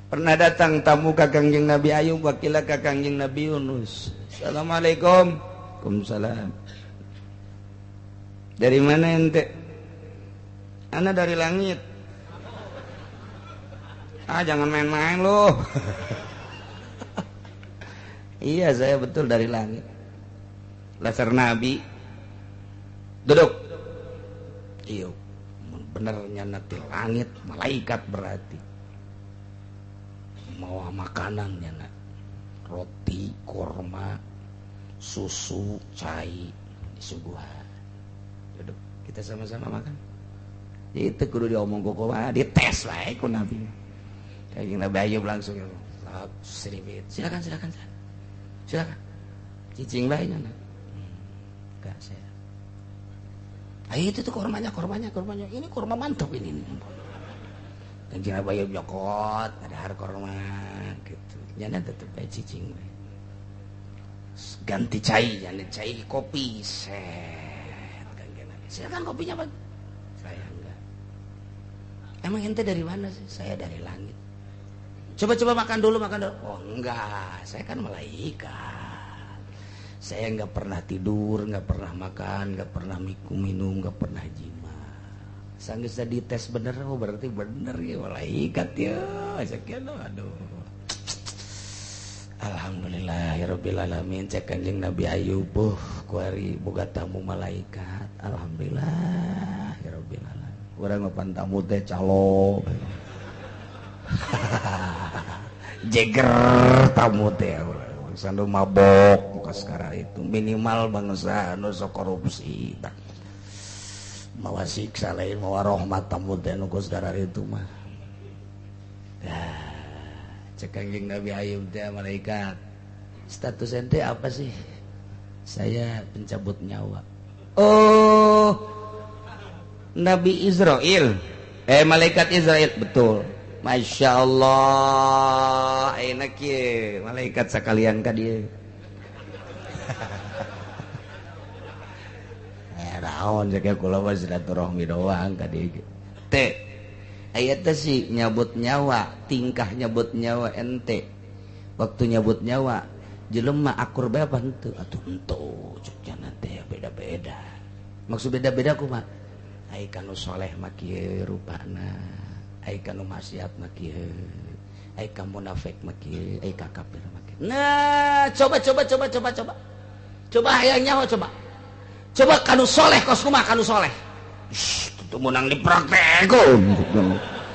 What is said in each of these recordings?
Pernah datang tamu ka Kangjeng Nabi Ayub, wakila ka Kangjeng Nabi Yunus. Assalamualaikum. Waalaikumsalam. Dari mana ente? Ana dari langit. Ah, jangan main-main loh. Iya, saya betul dari langit. Lasar Nabi. Duduk. Iya, benernya nanti langit, malaikat berarti. Mau makanan ya nak. Roti, korma, susu, cai, disuguhan. Duduk, kita sama-sama makan. Itu kudu diomong kok, dites wae ku Nabi. Kayak Nabi Ayub langsung seribit. Silakan, silakan, silakan. Silakan. Cicing bae nya. Enggak saya. Ayo itu tuh kormanya, kormanya, kormanya. Ini korma mantap ini. Kanjeng Nabi Ayub nyokot, ada har korma gitu. Nyana tetep bae cicing bae. Ganti cai, ganti cai kopi set. Kanjeng Nabi. Silakan kopinya, Pak. Saya enggak. Emang ente dari mana sih? Saya dari langit. Coba-coba makan dulu, makan dulu. Oh enggak, saya kan malaikat. Saya enggak pernah tidur, enggak pernah makan, enggak pernah minum, enggak pernah jima. Sanggeus dites bener, oh berarti bener ya malaikat ya. Sekian aduh. Alhamdulillah ya rabbil alamin, cek Kanjeng Nabi Ayub, kuari boga tamu malaikat. Alhamdulillah ya rabbil alamin. Urang mah tamu teh calo. Jeger tamu teh bangsa nu mabok muka sekarang itu minimal bangsa nu sok korupsi mawa siksa lain mawa rahmat tamu teh nu sekarang itu mah. Dah cek Kangjeng Nabi Ayub teh malaikat, status ente apa sih? Saya pencabut nyawa. Oh, Nabi Israel, malaikat Israel, betul. Masya Allah, enak ya, malaikat sekalian ka dia. Naon cek kula mah silaturahmi doang ka dieu. Teh, aya teh sih nyabut nyawa, tingkah nyabut nyawa ente. Waktu nyabut nyawa, jelema akur bae apa henteu? Atuh henteu, cek jana teh beda-beda. Maksud beda-beda kumaha? Ai kanu soleh mah kieu rupana. Ai kanu maksiat mah kieu, ai ka munafik mah kieu, ai ka kafir mah kieu. Nah, coba coba coba coba coba. Coba hayang nyaho coba. Coba kanu soleh kos kumaha kanu soleh. Shh, itu meunang dipraktekkeun.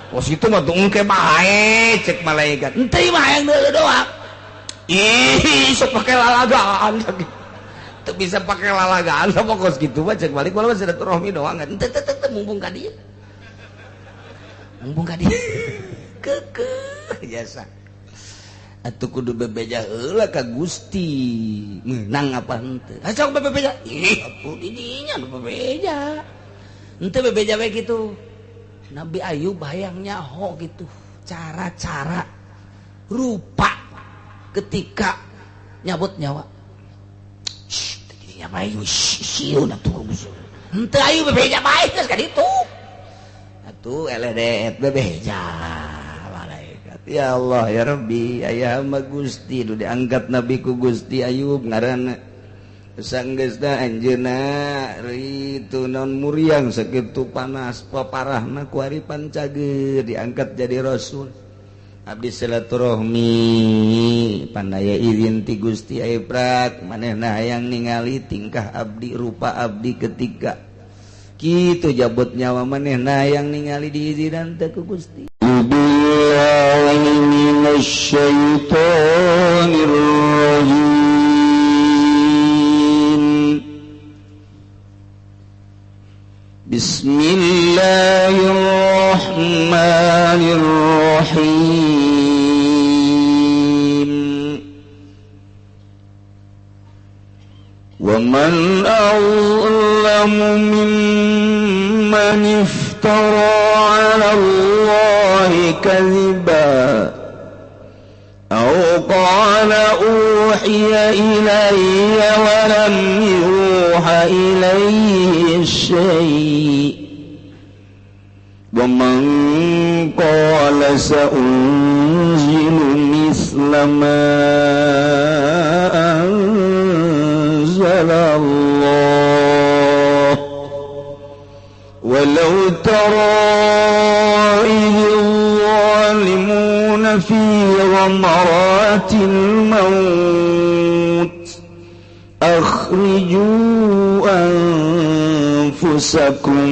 Kos itu mah tungke bae cek malaikat. Henteu mah hayang deuleu doang. Ih, sok pake lalagaan. Teu bisa pake lalagaan sama kos kitu mah cek balik mah silaturahmi doang. Henteu teu teu mumpung ka dieu. Mumpung ka dieu. Keukeuh jasa. Atuh kudu bebeja heula ka Gusti. Meunang apa henteu? Ah sok bebeja. Ih, atuh di dinya nu bebeja. Henteu bebeja we kitu. Nabi Ayub hayang nyaho gitu. Cara-cara rupa ketika nyabut nyawa. Shh, teu jadi nyawa ayu sieun atuh. Henteu ayu bebeja bae geus ka ditu. Atuh eleh deet bebeja malaikat. Ya Allah ya Rabbi, aya hamba Gusti nu diangkat Nabi ku Gusti Ayub ngaranna. Sanggeusna anjeunna ritu naon muriang sakitu panas paparahna ku ari pancageur diangkat jadi rasul. Abdi silaturahmi pandaya izin ti Gusti Ayub manehna hayang ningali tingkah abdi rupa abdi ketika kitu jabut nyawa manehna yang ningali diizinan teh ku Gusti. Billahi minasyaitonir rajim. Bismillahirrahmanirrahim. Wa man azlamu mimman iftara 'ala Allahi kadhiba aw qala uhiya ilayya wa lam yuha ilayhi syai' wa man qala sa'unzilu misla ma anzala Allah walau tara idh zalimuna fi ghamaratil maut akhriju anfusakum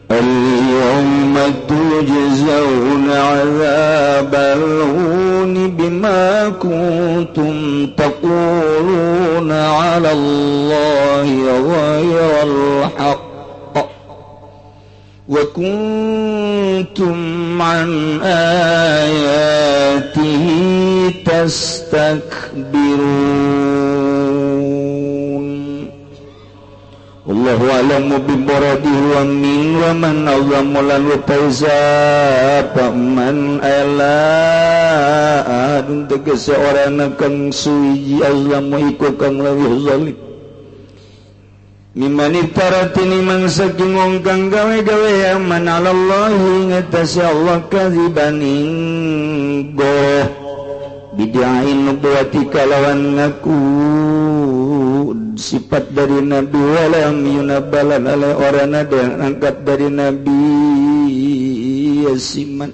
al-yawma tujzauna 'adzabal huni bima kuntum taquluna 'ala Allahi ghayral haqq wa kuntum 'an ayatihi tastakbirun. Allahu a'lamu bi muradihi wa min wa man azlamu lan taizaba man ala adun tegese ora kang suwiji azlamu iku kang leuwih zalim mimman iftaratini man saking wong kang gawe-gawe man alallahi ngatasi Allah kadziban ing goh bid'ain nubuwati kalawan ngaku sifat dari nabi walam yunabbalan ala orang ada yang angkat dari nabi yasiman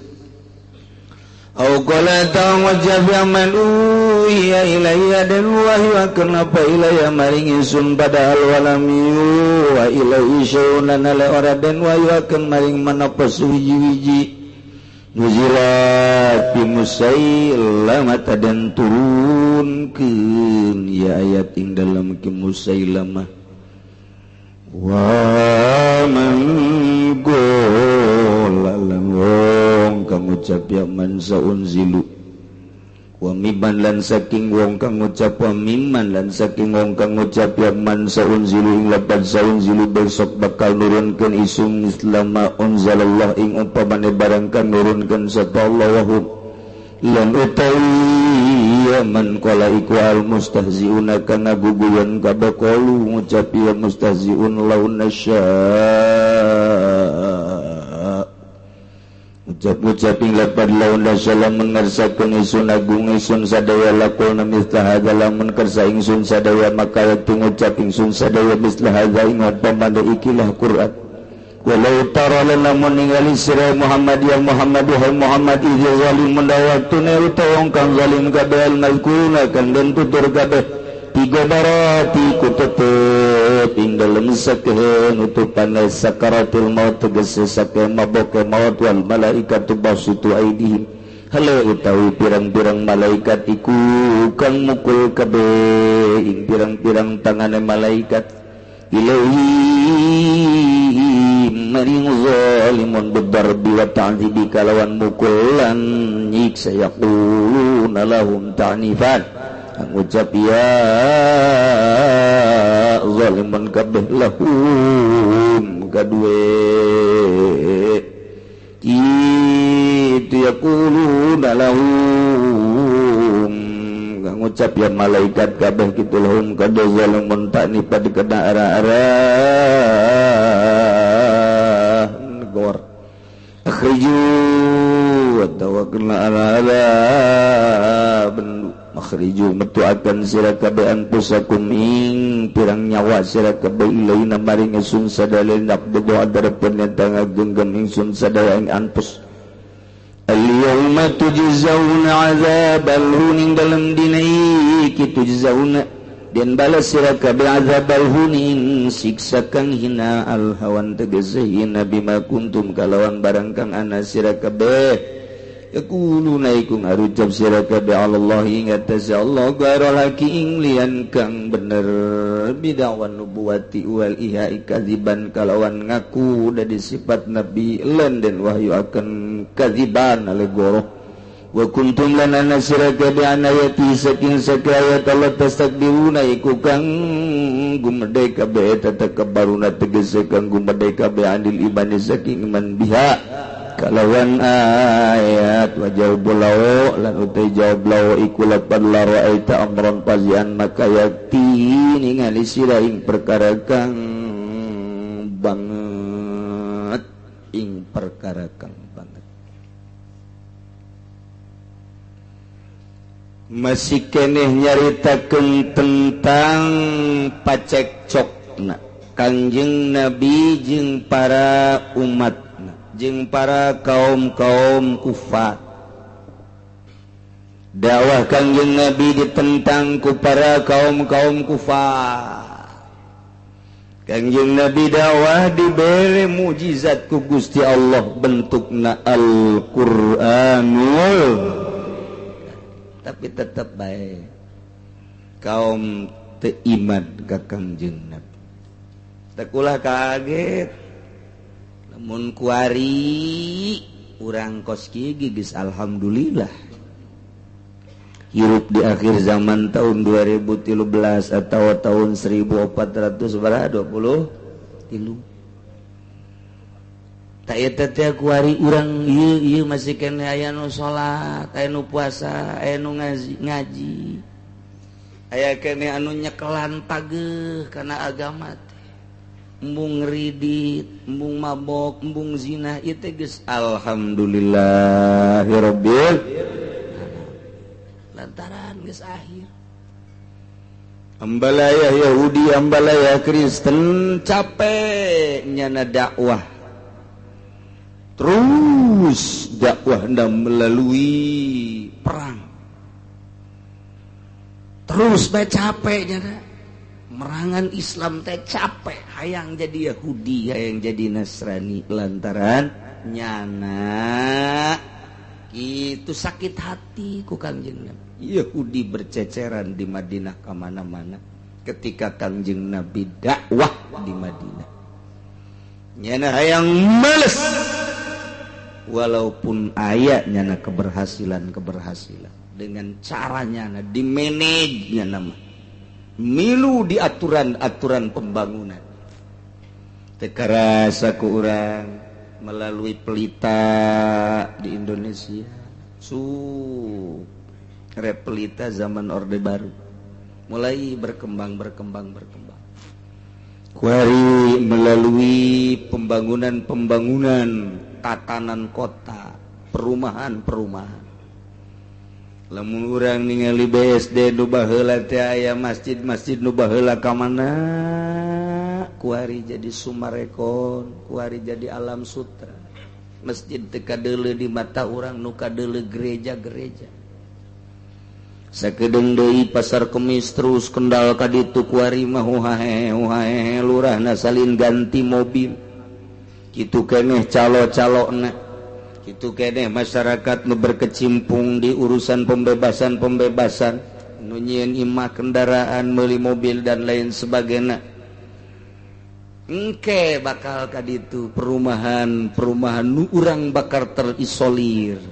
au qala ta'wajab man uhiya ilayya dan wahyu kenapa ilayya maring ingsun padahal walam yu wa ilaihi syai'un ala orang dan wahyu akan maring menapa suwiji-wiji nuzilat bi Musailamah dan turunkeun ya ayat ing dalam ki Musailamah wa man qala lan wong kang ngucap ya man saunzilu wa mimman lan saking wong kang ngucap wa mimman lan saking wong kang ngucap ya man saunzilu ing lapan saunzilu besok bakal nurunkeun isum islama unzalallah ing umpamane barang kang nurunkeun sapa Allah wa lan utawi ya man qala iku al mustahziuna kang ngaguguyan kabeh qalu ngucap ya mustahziun laun nasya ucap-ucap ing lapad laun dasya lamun ngersakeun ingsun agung ingsun sadaya lakul mislah hadza lamun kersa ingsun sadaya maka yakti ngucap ingsun sadaya mislah hadza ing umpamane ikilah Quran walau tara lamun ningali sira Muhammad ya Muhammad wa Muhammad idza zalimun dawaktune utawa kang zalim kabeh al mazkuruna kang den tutur kabeh tiga barati ku tetep ing dalem sakehe nutupan sakaratul maut tegese sake maboke maut wal malaikatu basitu aidihim hale utawi pirang-pirang malaikat iku kang mukul kabeh ing pirang-pirang tangane malaikat ilaihi maring zalimun bidarbi wa ta'dzibi kalawan mukulan nyiksa yaquluna lahum ta'nifan ngucap ya zalimun kabeh lahum kadue itu yaquluna lahum ngucap ya malaikat kabeh kitu lahum kadue zalimun ta'nifan dikena arah-arah negor akhriju tawakkalna ala bendu makhriju metu akan sira kabeh anfusakum ing pirang nyawa sira kabeh ilaina maring ingsun sadaya naqdu adarapan yang genggam ingsun sadaya ing anfus al-yawma tujzauna azabal hun ing dalem dina iki tujzauna den balas sira kabeh azabal hun ing siksa kang hina al hawan tegese hina bima kuntum kalawan barang kang ana sira kabeh yaquluna iku ngarucap sira kabeh Allah ing atase Allah ghairul haqi ing liyan kang bener bidawan nubuwati wal ihai kadziban kalawan ngaku dadi sifat nabi lan den wahyu akan kadziban ale goroh wa kuntum lan ana sira kabeh anayati saking sakayat Allah tastakbiruna iku kang gumedhe kabeh tatakabbaruna tegese kang gumedhe kabeh anil imani saking iman biha kalawan ayat wa jawab law lan utai jawab law iku lapan la ra'aita amran pazian maka yakti ningali sira ing perkara kang banget ing perkara kang banget. Masih keneh nyaritakeun tentang pacekcokna Kangjeng Nabi jeung para umatna jeung para kaum-kaum kufar. Dakwah Kangjeng Nabi ditentang ku para kaum-kaum kufar. Kangjeng Nabi dakwah dibere mukjizat ku Gusti Allah bentukna Al-Qur'anul, tapi tetap baik kaum teu iman ka Kangjeng Nabi. Tekulah kaget lamun kuari urang kos kieu geus alhamdulillah hirup di akhir zaman tahun 2013 atau tahun 1423. Tak eta teh kuari urang ieu ieu masih keneh aya nu salat, aya nu puasa, aya nu ngaji. Aya keneh anu nyekelan pageuh kana agama teh. Embung ridit, embung mabok, embung zina ieu teh geus alhamdulillahirabbil lantaran geus akhir. Ambalaya Yahudi, ambalaya Kristen capek nyana dakwah. Terus dakwah hendak melalui perang. Terus bae capek nyana. Merangan Islam teh capek, hayang jadi Yahudi, hayang jadi Nasrani lantaran nyana itu sakit hati ku Kangjeng Nabi. Yahudi berceceran di Madinah kemana-mana ketika Kangjeng Nabi dakwah di Madinah. Nyana hayang males walaupun aya nyana keberhasilan-keberhasilan dengan caranya nyana dimanage nyana mah milu di aturan-aturan pembangunan. Teu karasa ku urang melalui pelita di Indonesia. Pelita zaman Orde Baru mulai berkembang berkembang berkembang. Kuari melalui pembangunan-pembangunan tatanan kota, perumahan-perumahan. Lamun urang ningali BSD nu baheula teh aya masjid-masjid nu baheula ka mana? Kuari jadi Sumarekon, kuari jadi Alam Sutra. Masjid teu kadeuleu di mata urang nu kadeuleu gereja-gereja. Sakedeung deui Pasar Kemis terus Kendal ka ditu kuari mah huhae huhae lurahna salin ganti mobil. Kitu keneh calo-calona, kitu keneh masyarakat nu berkecimpung di urusan pembebasan-pembebasan, nu nyieun imah kendaraan, meuli mobil dan lain sebagainya. Engke bakal ka ditu perumahan-perumahan nu urang bakal terisolir.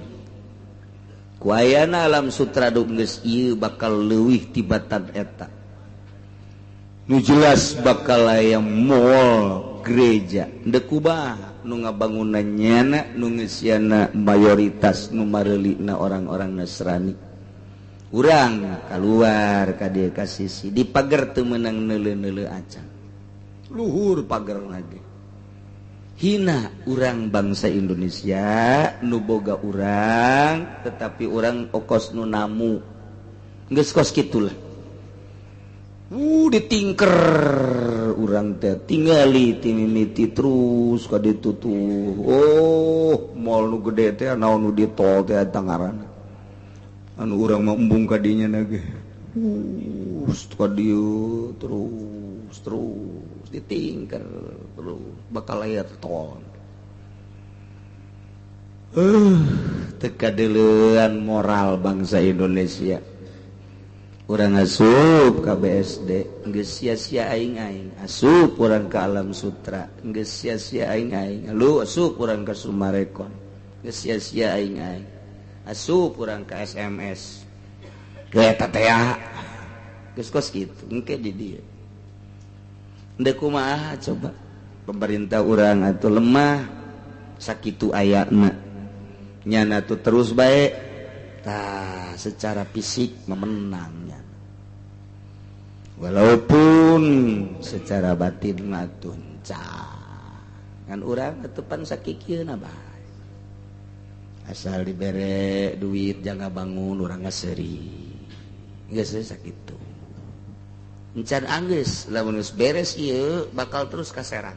Ku ayana Alam Sutra geus ieu bakal leuwih tibatan eta. Nu jelas bakal aya mall gereja ndek kubah nu ngabangunan nyana nu ngeusiana mayoritas nu mareulina orang-orang Nasrani. Urang kaluar ka dieu ka sisi di pagar teu meunang neuleu-neuleu acan. Luhur pagar lagi. Hina urang bangsa Indonesia nu boga urang tetapi urang okos nu namu. Geus kos kitulah. Ditingker urang teh tingali timimiti terus ka ditu tuh. Oh, mall nu gede teh naon nu di tol teh eta ngaranna. Anu urang mah embung ka dinya na ge. Ka dieu terus terus ditingker terus bakal aya tol. Teu kadeuleuan moral bangsa Indonesia. Urang asup ka BSD geus sia-sia aing-aing, asup urang ka Alam Sutra geus sia-sia aing-aing, lu asup urang ka Sumarekon geus sia-sia aing-aing, asup urang ka SMS eta teh geus kos kitu engke di dieu. Ndek kumaha coba pemerintah urang atuh lemah sakitu ayana nyana tuh terus bae. Tah secara fisik memenangnya, walaupun secara batin mah tunca ngan urang atuh pan sakikieuna bae. Asal dibere duit jangan bangun urang ngaseri. Geus sakitu. Encan anggeus lamun geus beres ieu bakal terus ka Serang.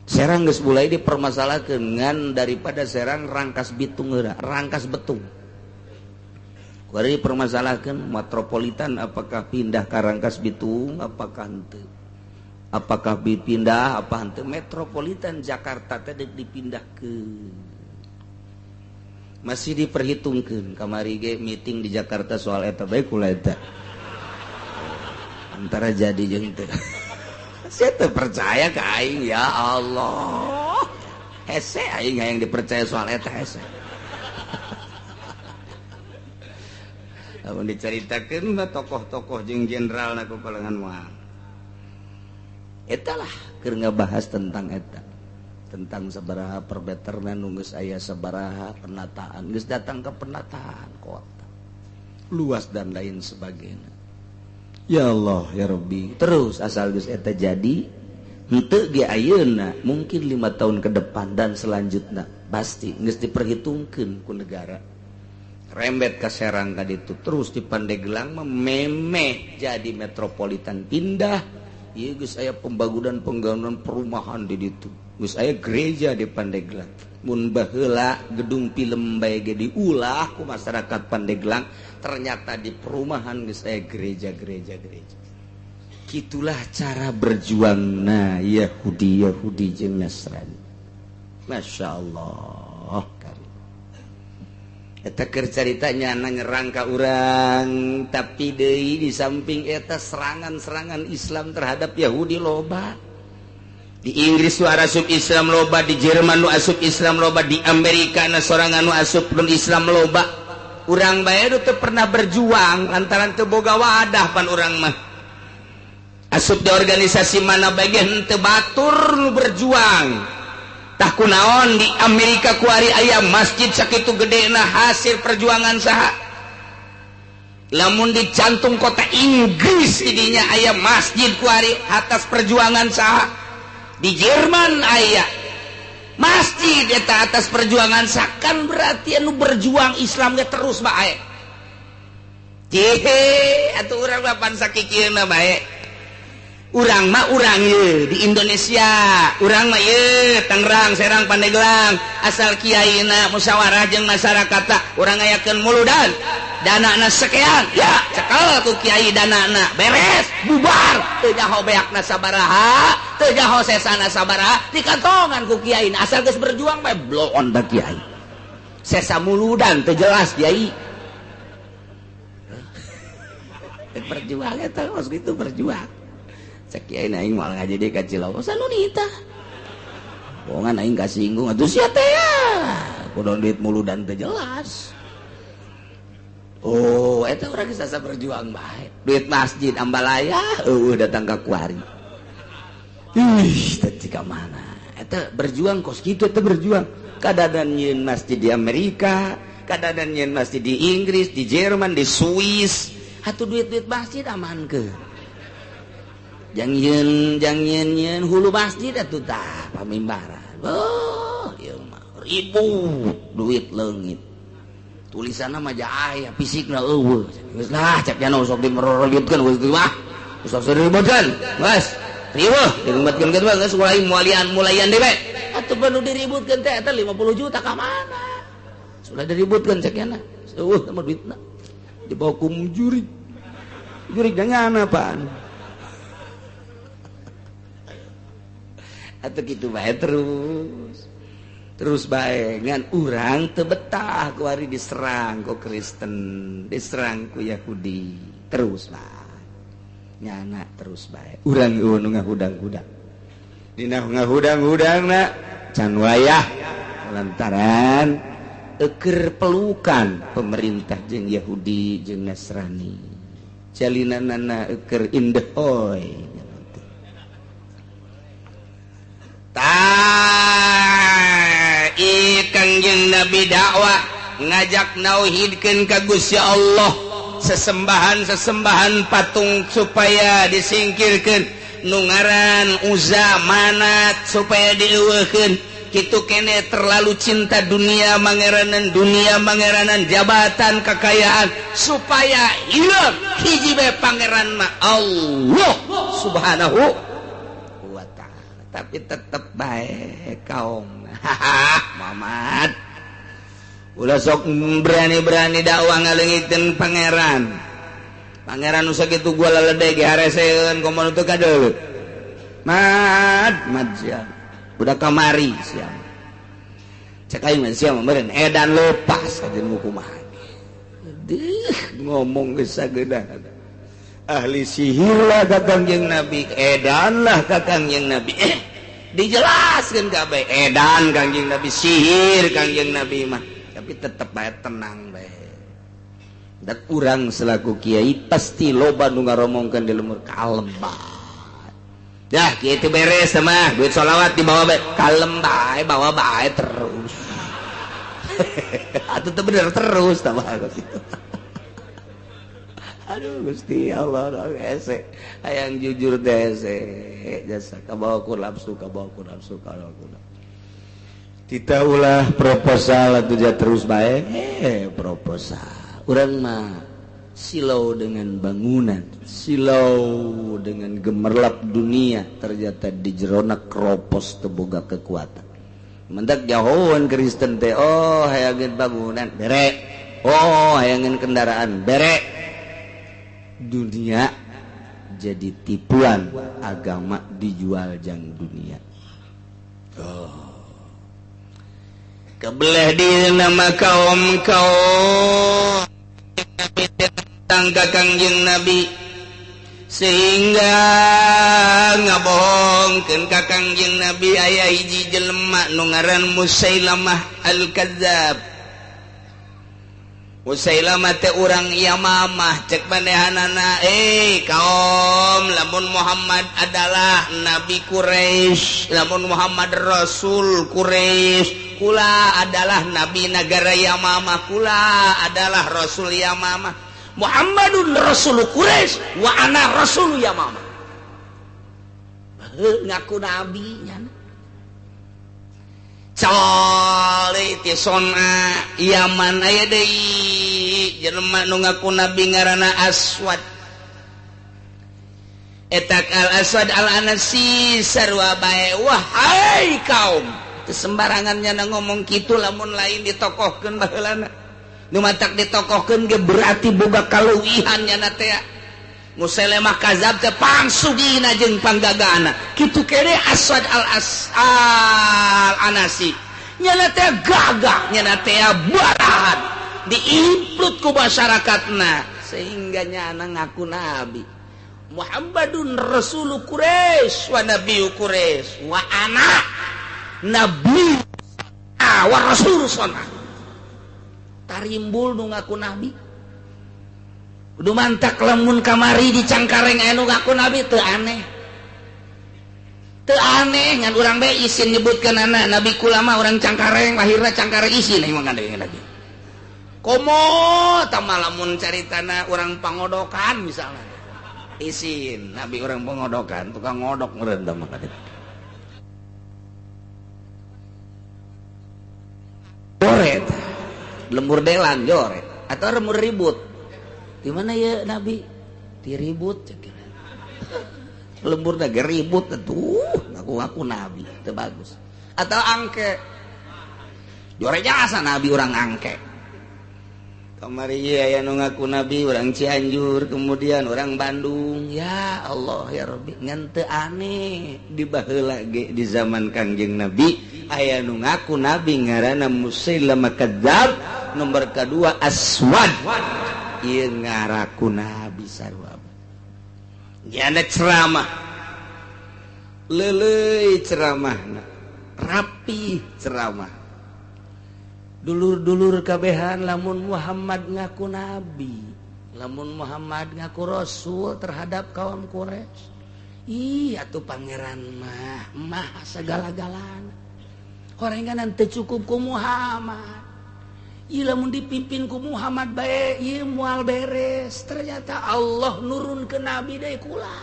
Serang geus mulai dipermasalahkeun ngan daripada Serang Rangkas Bitung heula, Rangkas Betung. Kuari dipermasalahkeun metropolitan apakah pindah ka Rangkas Bitung apakah henteu. Apakah dipindah apa henteu metropolitan Jakarta teh dipindahkeun. Masih diperhitungkeun kamari ge meeting di Jakarta soal eta bae kula eta. Antara jadi jeung teu. Saya teu percaya ka aing ya Allah. Hese aing hayang dipercaya soal eta hese. Lamun dicaritakeun mah tokoh-tokoh jeung jenderal na ku kalangan moal. Eta lah keur ngabahas tentang eta. Tentang sabaraha perbeterna nu geus aya sabaraha penataan, geus datang ke penataan kota luas dan lain sebagainya. Ya Allah ya Rabbi, terus asal geus eta jadi henteu ge ayeuna mungkin 5 tahun ke depan dan selanjutnya pasti geus diperhitungkeun ku negara. Rembet ka Serang ka ditu terus di Pandeglang mah memeh jadi metropolitan pindah. Ieu geus aya pembangunan-pembangunan perumahan di ditu. Geus aya gereja di Pandeglang. Mun baheula gedung film bae ge diulah ku masyarakat Pandeglang, ternyata di perumahan geus aya gereja-gereja gereja. Kitulah cara berjuangna Yahudi Yahudi jeung Nasrani. Masya Allah. Eta keur carita nyana nyerang ka urang, tapi deui di samping eta serangan-serangan Islam terhadap Yahudi loba. Di Inggris nu asup Islam loba, di Jerman nu asup Islam loba, di Amerika na sorangan nu asup Islam loba. Urang bae nu teu pernah berjuang lantaran teu boga wadah pan urang mah. Asup di organisasi mana bae ge henteu batur nu berjuang. Tah kunaon di Amerika kuari aya masjid sakitu gedena hasil perjuangan saha. Lamun di jantung kota Inggris didinya aya masjid kuari atas perjuangan saha. Di Jerman aya masjid eta atas perjuangan sakan berarti anu berjuang Islamnya terus bae. Cihe atuh urang mah pan sakikieuna bae. Urang mah urang ye di Indonesia, urang mah ye Tangerang, Serang, Pandeglang, asal kiaina musyawarah jeung masyarakat urang ngayakeun muludan, danana sekian, ya cekel ku kiai danana, beres, bubar, teu nyaho beakna sabaraha, teu nyaho sesana sabaraha, dikantongan ku kiai, asal geus berjuang bae bloon da kiai. Sesa muludan teu jelas kiai. Berjuang eta kos kitu berjuang. Cek kiai aing moal ngaji deui ka Cilawas anu nita. Bohongan aing kasinggung atuh sia teh ya. Kudu duit muludan teu jelas. Oh, eta urang geus asa berjuang bae. Duit masjid ambalaya eueuh datang ka kuari. Ih, teh cika mana? Eta berjuang kos kitu eta berjuang. Kadadan nyieun masjid di Amerika, kadadan nyieun masjid di Inggris, di Jerman, di Swiss. Atuh duit-duit masjid aman ke. Jangan jangan hulu masjid atuh tah pamimbaran. Oh, ieu mah ribu duit leungit. Tulisanna mah aya, fisikna eueuh. Geus lah cek jana sok dimerorojutkeun geus mah. Geus sok diributkeun. Geus, riweuh diributkeun geus mah geus mulai mulayan deui. Atuh perlu diributkeun teh eta 50 juta ka mana? Sudah diributkeun cek jana. Eueuh mah duitna. Dibawa ku jurig. Jurig jangan apaan. Atau gitu bae terus terus bae ngan urang teu betah ku ari diserang ku Kristen, diserang ku Yahudi, terus bae nyana terus bae urang eueuh nu ngahudang-hudang dina ngahudang-hudangna can wayah lantaran eukeur pelukan pemerintah jeung Yahudi jeung Nasrani jalinanana eukeur indehoy. Kangjeng Nabi dakwah ngajak nauhidkeun ka Gusti Allah, sesembahan-sesembahan patung supaya disingkirkeun, nu ngaran Uzza Manat supaya dieuweuhkeun. Kitu kene terlalu cinta dunia, mangeranan dunia, mangeranan jabatan, kekayaan, supaya hilang hiji bae pangeran mah Allah Subhanahu wa ta'ala. Tapi tetep bae kaum Muhammad ulah sok berani-berani dakwah ngaleungiteun pangeran. Pangeran nu sakitu gua laledeg hareseun komo nu teu kadeuleu. Mad mad sia. Udah kamari sia. Cek aing mah sia meureun edan lepas kajeun kumaha. Deuh ngomong geus sagedah. Ahli sihir lah ka Kangjeng Nabi, edan lah ka Kangjeng Nabi. Dijelaskeun kabeh edan Kangjeng Nabi, sihir Kangjeng Nabi mah. Tapi tetep bae tenang bae. Dan urang selaku kiai pasti loba nu ngaromongkeun di lemur kalem bae. Dah kieu beres mah duit sholawat dibawa bae kalem bae, bawa bae terus. Atuh teu bener terus tah gitu. Aduh Gusti Allah hese hayang jujur teh hese jasa kabawa ku nafsu, kabawa ku nafsu, kabawa ku nafsu. Kita ulah proposal atuh ja terus bae proposal. Urang mah silau dengan bangunan, silau dengan gemerlap dunia, ternyata di jerona keropos teboga kekuatan. Mendak jauhan Kristen teh, oh hayangin bangunan bere, oh hayangin kendaraan bere. Dunia jadi tipuan, agama dijual jang dunia. Oh. Kebeleh di nama kaum kaum tangga Kangjeng Nabi sehingga ngabohongkeun ka Kangjeng Nabi aya hiji jelema nu ngaran Musailamah al-Kadzab. Musailamah teh urang Yamamah, cek manehanana kaum lamun Muhammad adalah nabi Quraisy, lamun Muhammad rasul Quraisy, kula adalah nabi negara Yamamah, kula adalah rasul Yamamah. Muhammadun rasul Quraisy wa ana rasul Yamamah. Ngaku nabi nya. Cole ti sona Yaman aya deui jelema nu ngaku nabi ngaranna Aswad. Etak al Aswad al Anasi sarua bae wahai kaum. Teu sembarangan nya ngomong kitu lamun lain ditokohkeun baheulana. Nu matak ditokohkeun ge berarti boga kaleuwihan nya teh. Musailamah kazab teh pangsugina jeung panggagana. Kitu kene Aswad al al Anasi. Nyana teh gagah, nyana teh barahan. Diimplut ku masyarakatna sehingga nyana ngaku nabi. Muhammadun Rasulu Quraisy wa nabiyyu Quraisy wa ana nabi wa rasul sona. Tarimbul nu ngaku nabi. Udah mantak lamun kamari di Cangkareng anu ngaku nabi teu aneh. Teu aneh ngan urang bae isin nyebutkeun anak nabi kulama urang Cangkareng lahirna Cangkareng isin emang ngadain lagi. Komo tama lamun caritana urang Pangodokan misalnya. Isin nabi urang Pangodokan tukang ngodok meureun tah mah. Joret. Lembur delan joret atau lembur ribut. Di mana ya nabi? Di ribut lembur naga ribut tuh ngaku-ngaku nabi itu bagus. Atau angke jore jasa nabi orang angke. Kamari aya nu ngaku nabi orang Cianjur, kemudian orang Bandung. Ya Allah ya Rabbi, ngan teu aneh di baheula ge di zaman Kangjeng Nabi aya nu ngaku nabi ngaranna Musailamah Kadzab, nomor kedua Aswad. Ieu ngaraku nabi sarua. Nyana ceramah. Leuleuy ceramahna, rapi ceramah. Dulur-dulur kabehan lamun Muhammad ngaku nabi, lamun Muhammad ngaku rasul terhadap kaum Quraisy. Ih atuh pangeran mah mah segala-galana. Horengan teu cukup ku Muhammad. Ieu lamun dipimpin ku Muhammad bae ieu moal beres. Ternyata Allah nurun ke nabi deui kula.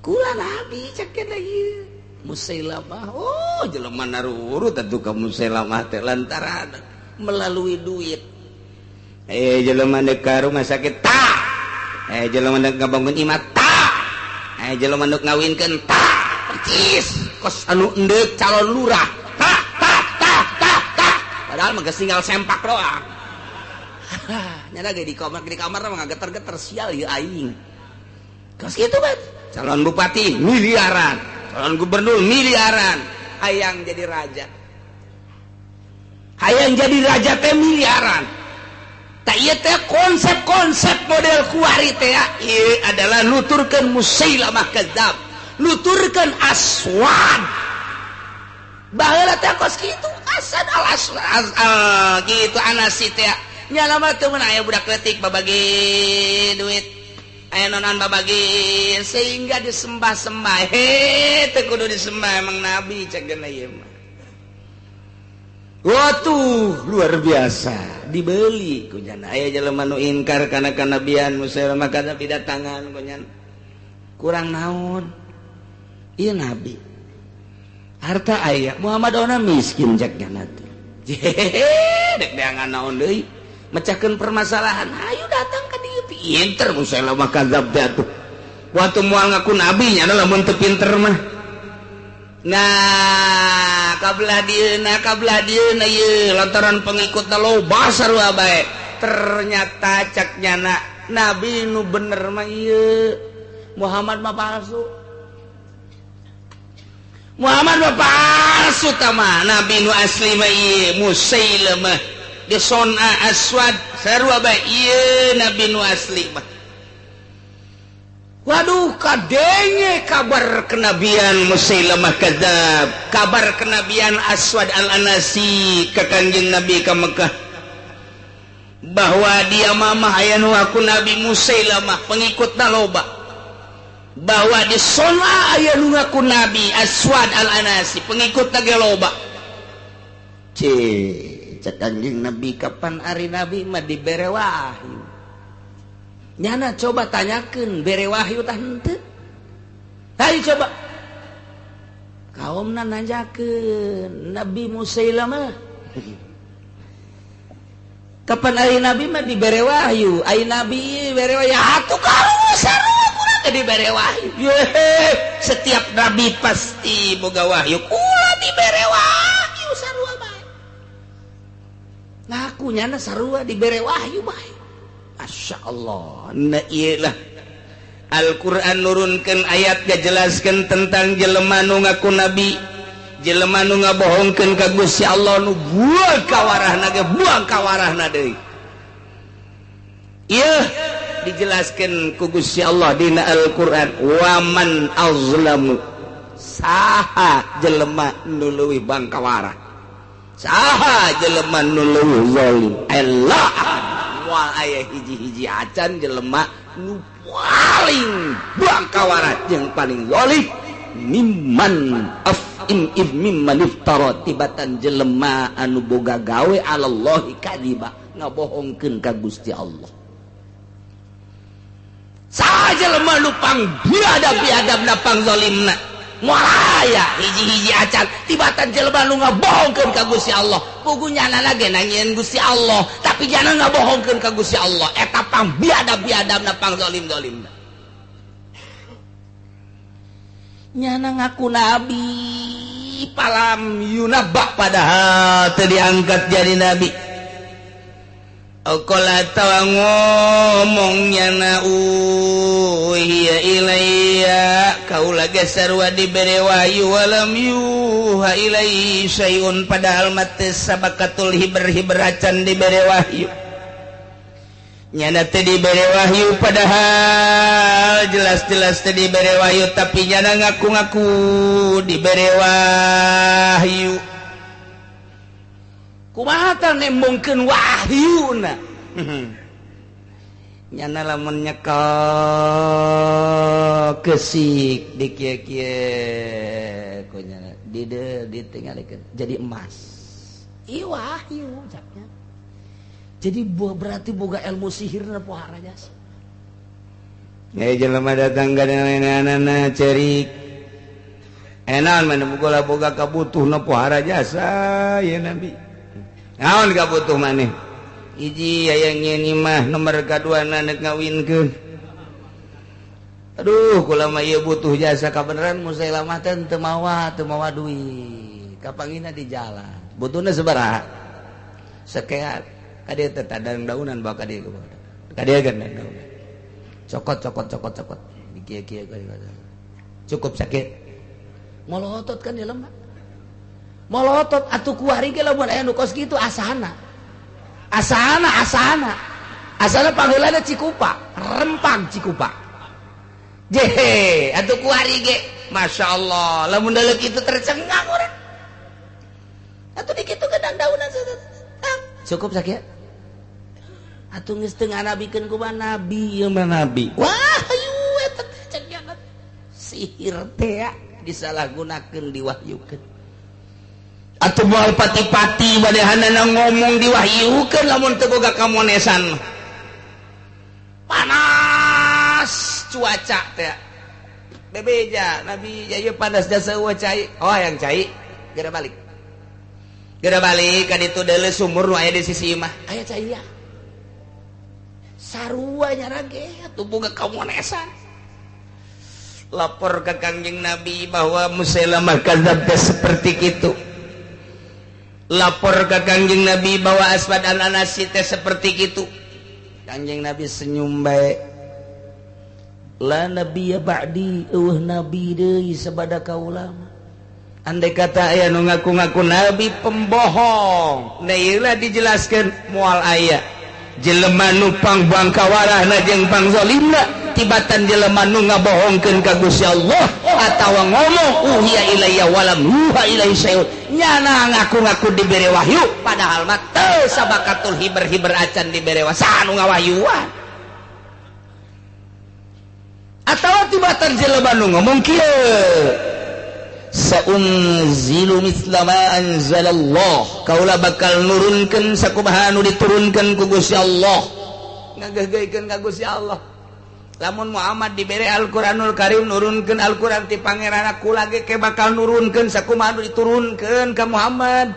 Kula nabi cek lagi Musailamah. Oh jelema narurut atuh ka Musailamah teh lantaran melalui duit. Jelema deuk ka rumah sakit tah. Jelema deuk ngabangun imah tah. Jelema deuk ngawinkeun tah. Percis kos anu endek calon lurah tah tah tah tah tah. Padahal mah geus tinggal sempak doang. Nyana ge di kamar mah ngageter-geter sial ieu aing. Kos kitu kan calon bupati miliaran, calon gubernur miliaran, hayang jadi raja. Hayang jadi raja teh miliaran. Tak ieu teh konsep-konsep model kuari teh ieu adalah nuturkeun Musailamah kadzab, nuturkeun Aswad. Baheula teh kos kitu Asad al Aswad al kitu anasi teh. Nya lama teu meun aya budak leutik babagi duit. Aya nonan babagi sehingga disembah-sembah. He teu kudu disembah emang nabi cek geuna ieu mah. Watuh luar biasa dibeli ku nyana aya jelema nu ingkar kana kanabian Musailamah kana didatangan ku nyana kurang naon ieu nabi harta aya Muhammad ona miskin cek nyana teh dek deangan naon deui mecahkeun permasalahan ayo datang ka dieu pinter Musailamah kadzab teh atuh waktu moal ngaku nabi nyana lamun teu pinter mah. Nah, kabelah dieuna ieu lantaran pengikutna loba sarua bae. Ternyata cak nyana nabi nu bener mah ieu Muhammad mah palsu. Muhammad mah palsu tah mah, nabi nu asli mah ieu Musailamah di Son'a Aswad sarua bae ieu nabi nu asli mah. Waduh kadenge kabar kenabian Musailamah kadzab, kabar kenabian Aswad al-Anasi ke Kanjeng Nabi ke Mekah bahwa dia mamah aya nu aku Nabi Musailamah pengikutna loba, bahwa di Son'a aya nu ngaku Nabi Aswad al-Anasi pengikutna ge loba. Cek Kanjeng Nabi kapan ari Nabi mah dibere wahyu. Nyana coba tanyakeun bere wahyu tah henteu. Hayu coba. Kaumna nanyakeun Nabi Musailamah. Kapan ari Nabi mah dibere wahyu? Ari Nabi bere wahyu atuh kalau sarua kurang teh dibere wahyu. Ye, setiap nabi pasti boga wahyu. Kula dibere wahyu sarua bae. Nah aku nyana sarua dibere wahyu bae. Masya Allah. Nah iyalah Al-Quran nurunkan ayat jelaskan tentang jelema nu ngaku nabi, jelema nu ngabohongkeun ka Gusti Allah nu buang kawarahna ge buang kawarahna deui. Ieu dijelaskan ku Gusti Allah dina Al-Quran, waman azlamu, saha jelema nu leuwih bangkawarah, saha jelema nu leuwih zalim. Allah moal aya hiji-hiji acan jelema nu paling bangkawarah jeung paling zalim mimman afim mimman iftara tibatan jelema anu boga gawe alallahi kadiba ngabohongkeun ka Gusti Allah. Saha jelema nu pang biadab-biadabna pang zalimna moal aya hiji-hiji acan tibatan jelema nu ngabohongkeun ka Gusti Allah. Pugu nyana ge nangieun Gusti Allah tapi jangan ngabohongkeun ka Gusti Allah eta pang biadab-biadabna pang zalim-zalimna. Nyana ngaku nabi palam yunabba padahal teu diangkat jadi nabi. Qala tawa ngomong nyana uhiya ilayya kaula ge sarua dibere wahyu walam yuha ilaihi syai'un padahal mah teu sabakatul hiber-hiber acan dibere wahyu. Nyana teu dibere wahyu padahal jelas-jelas teu dibere wahyu tapi nyana ngaku-ngaku dibere wahyu. Kumaha tah nembongkeun wahyuna? Nyana lamun nyekel kesik di kieu-kieu ku nyana di ditinggalikeun jadi emas. Ieu wahyu ucapnya. Jadi berarti boga ilmu sihirna pohara jasa. Ya jelema datang ka neneanana cerik. Enaon mana boga boga kabutuh na pohara jasa ya Nabi. Naon kabutuh maneh? Hiji hayang nyeun imah, nomor kaduana nek ngawinkeun. Aduh, kula mah ieu butuh jasa kabeneran Musailamah teh teu mawa duit. Kapangina di jalan. Butuhna sabaraha? Sekeat. Ka dieu teh tadang daunan bawa ka dieu. Ka dieu kan daunan. Cokot cokot cokot cokot. Kieu-kieu cukup sakit. Molotot kan di lemah. Molotot atuh kuari ge lamun aya nu kos kitu asana. Asana asana. Asana pangheulana Cikupa, Rempang Cikupa. Jehe, atuh kuari ge Masya Allah, lamun deuleu kitu tercengang urang. Atuh dikitu gedang daunan cukup sakit. Atuh geus teu nganabikeun ku nabi ieu mah nabi. Wah, hayu eta teh cengan sihir teh disalahgunakeun diwahyukeun. Atuh moal pati-pati badehanana ngomong diwahyukeun lamun teu boga kamonesan. Panas cuaca teh. Bebeja nabi ieu panas jasa eueuh cai. Oh hayang cai, geura balik. Geura balik ka ditu deuleu sumur nu aya di sisi imah. Aya cai ya. Sarua nyarage atuh boga kamonesan. Lapor ke Kangjeng Nabi bahwa Musailamah kadzab teh seperti kitu. Lapor ke Kangjeng Nabi bahwa Aswad al-Anasi teh seperti kitu. Kangjeng Nabi senyum bae. La nabiyya ba'di, eueuh nabi deui sabada kaula. Andai kata aya nu ngaku-ngaku nabi pembohong. Nah ieu lah dijelaskeun moal aya. Jelema nu pangbangkawarahna jeung pangzolimna tibatan jelema nu ngabohongkeun ka Gusti Allah atawa ngomong uhiya ilayya walam yuha ilaihi syai'un nyana ngaku-ngaku dibere wahyu padahal mah teu sabakatul hiber-hiber acan dibere saha nu ngawahyuan atawa tibatan jelema nu ngomong kieu saunzilu mithla ma anzalallah kaula bakal nurunkeun sakumaha nu diturunkeun ku Gusti Allah ngageugeuykeun ka Gusti Allah lamun Muhammad dibere Al-Qur'anul Karim nurunkeun Al-Qur'an ti pangeranna kula ge ke bakal nurunkeun sakumaha nu diturunkeun ka Muhammad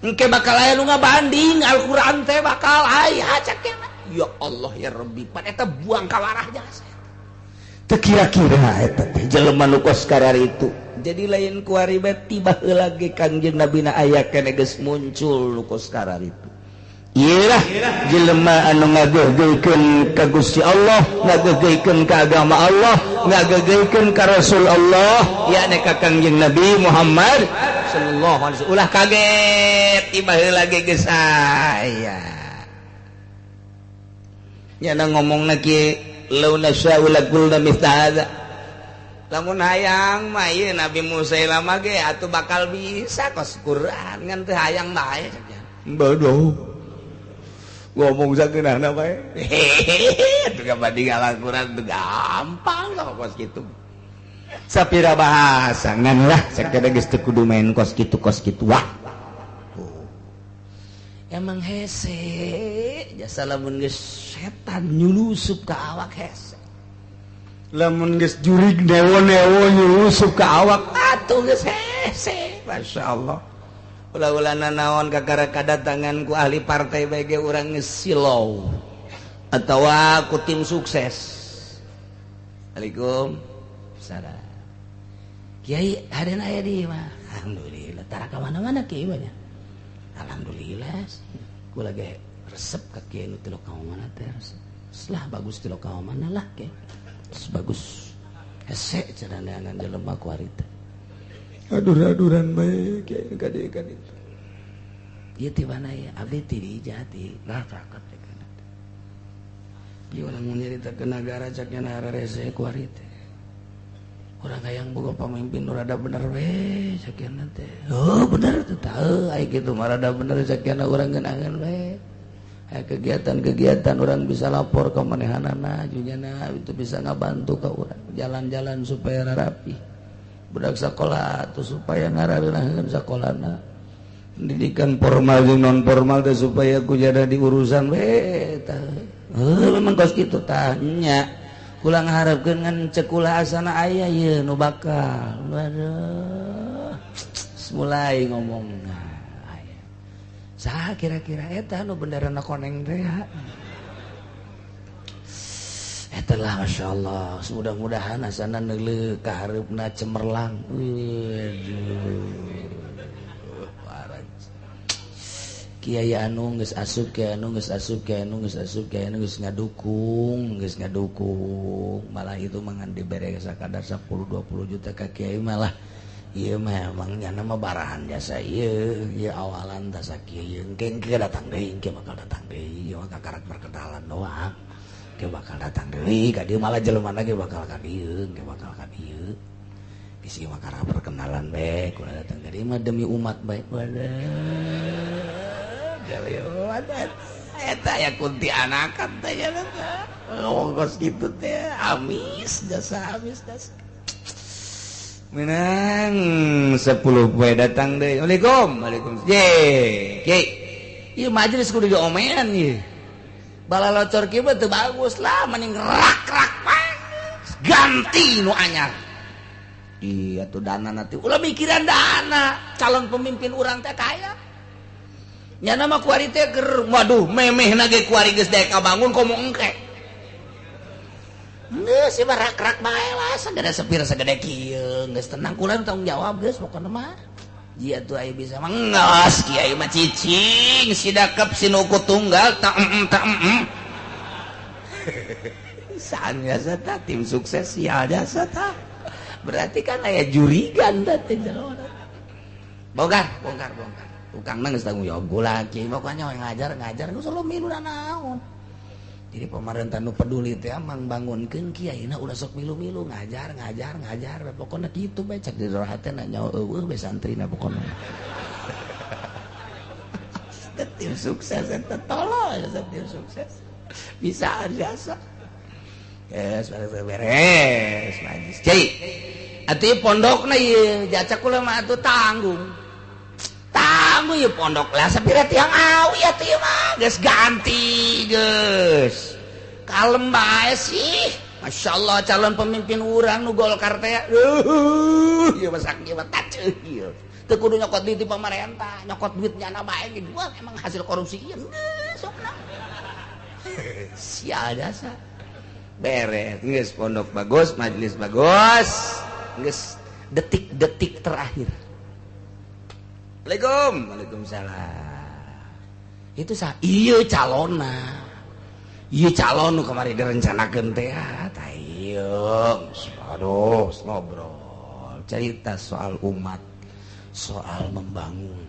engke bakal aya nu ngabanding Al-Qur'an teh bakal aya cak ya Allah ya Rabbi pan eta buang ka warah jasa teu kira-kira eta teh jelema nu kos karar itu. Jadi lain kuari bae tiba heula ge Kangjeng Nabi na aya keneh geus muncul nu kos karar itu. Ieu lah jelema anu ngageugeuykeun ka Gusti Allah, ngageugeuykeun ka agama Allah, ngageugeuykeun ka Rasul Allah, yakni ka Kangjeng Nabi Muhammad sallallahu alaihi wasallam. Ulah kaget tiba heula ge geus aya. Nyana ngomongna kieu law nasya'u laqulna mithla hadza. Lamun hayang mah ieu Nabi Musailamah ge atuh bakal bisa kos Quran ngan teu hayang bae bodoh ngomong sakeunahna bae hehehe atuh kabanding Al-Quran teu gampang lah kos kitu sapira bahasa ngan lah sakada geus teu kudu main kos kitu wah emang hese jasa lamun geus setan nyulusup ka awak hese lamun geus jurig newo-newo nyulusup ka awak atuh geus hese masyaallah ulah-ulah nanaon kakara kadatangan ku ahli partai bae ge urang geus silau atawa ku tim sukses. Assalamualaikum salam kiai hadeun aya di mah alhamdulillah tara ka mana-mana kiai banyak alhamdulillah kula ge resep ka kiai nu tilok ka mana teh resep lah bagus tilok ka mana lah kiai bagus hese cenah jelema ku ari teh adur-aduran bae kiai kadekan itu ieu ti mana ya abdi ti di jati lah cakep teh kana ieu lamun nyarita ke nagara cak nya rese ku ari teh urang hayang boga pamimpin nu rada bener we sakiana teh heuh bener teh tah aya kitu mah rada bener sakiana urang ngeunaheun we aya kegiatan-kegiatan urang bisa lapor ka manehanana junyana itu bisa ngabantu ka urang jalan-jalan supaya rapi budak sekolah tuh supaya ngarareunaheun sakolana pendidikan formal jeung non formal teh supaya ku jada diurusan we tah heuh memang kos kitu tah nya Kula ngaharepkeun ngan cek kula asana aya ieu nu bakal. Waduh. Mulai ngomongna. Aya. Saha kira-kira eta nu benderana koneng teh ya? Eta lah Masya Allah, mudah-mudahan asana neuleuh ka hareupna cemerlang. Waduh. Kiai anu geus asup, kiai anu geus asup, kiai anu geus asup, kiai anu geus ngadukung, geus ngadukung. Malah itu mah ngan dibere sakadar 10 20 juta ka kiai malah ieu mah emang nyana mah barahan jasa ieu, ieu awalan tah sakieu ieu engke engke datang deui, engke bakal datang deui, ieu mah kakarak perkenalan doang. Engke bakal datang deui ka dieu malah jelema ge bakal ka dieu, engke bakal ka dieu. Geus ieu mah karak perkenalan bae, kula datang ka dieu mah demi umat bae. Waduh. Eta ya kunti anakan teh nya teh. Ngomong kitu teh amis jasa amis jasa. Menang 10 poe datang deui. Assalamualaikum. Waalaikumsalam. Ye, kiai. Ieu majelis kudu diomean ieu. Balalocor kieu mah teu bagus lah, mending rak-rak ganti nu anyar. Iya tuh dana nanti. Ulah mikiran dana, calon pemimpin urang teh kaya. Nyana mah kuari teh ger, waduh memehna ge kuari geus daek kabangun komo engke. Geus ieu mah rak-rak bae lah, sagede sepir sagede kieu, geus tenang kula nu tanggung jawab geus pokona mah. Jia tuh aya bisa mah geus kiai mah cicing sidakep sinuku tunggal ta ta. Saan jasa ta tim sukses sial jasa ta. Berarti kan aya jurigan ta teh jelema. Bongkar, bongkar, bongkar. Tukang nang geus tanggung jawab gula kiai pokoknya ngajar-ngajar geus selalu milu naon. Jadi pemerintah nu peduli teh mang bangunkeun kiaina ulah sok milu-milu ngajar ngajar ngajar pokona kitu bae cek di hatena nyawa eueuh bae santrina pokona. Tim sukses eta tolol tim sukses. Bisa jasa. Geus beres majlis. Kiai atuh pondokna ieu jacak kula mah atuh tanggung. Tanggung ieu pondok lah sapira tiang awi atuh ieu mah geus ganti geus. Kalem bae sih. Masyaallah calon pemimpin urang nu Golkar teh. Ieu mah sakieu mah taceuh ieu. Teu kudu nyokot duit di pamarentah, nyokot duit nyana bae ge dua emang hasil korupsi ieu geus sokna. Sial jasa. Beres geus pondok bagus, majelis bagus. Geus detik-detik terakhir. Assalamualaikum. Waalaikumsalam. Itu sah. Iya calonna. Iya calon nu kamari direncanakeun teh. Tah ieu. Aduh, ngobrol. Cerita soal umat, soal membangun.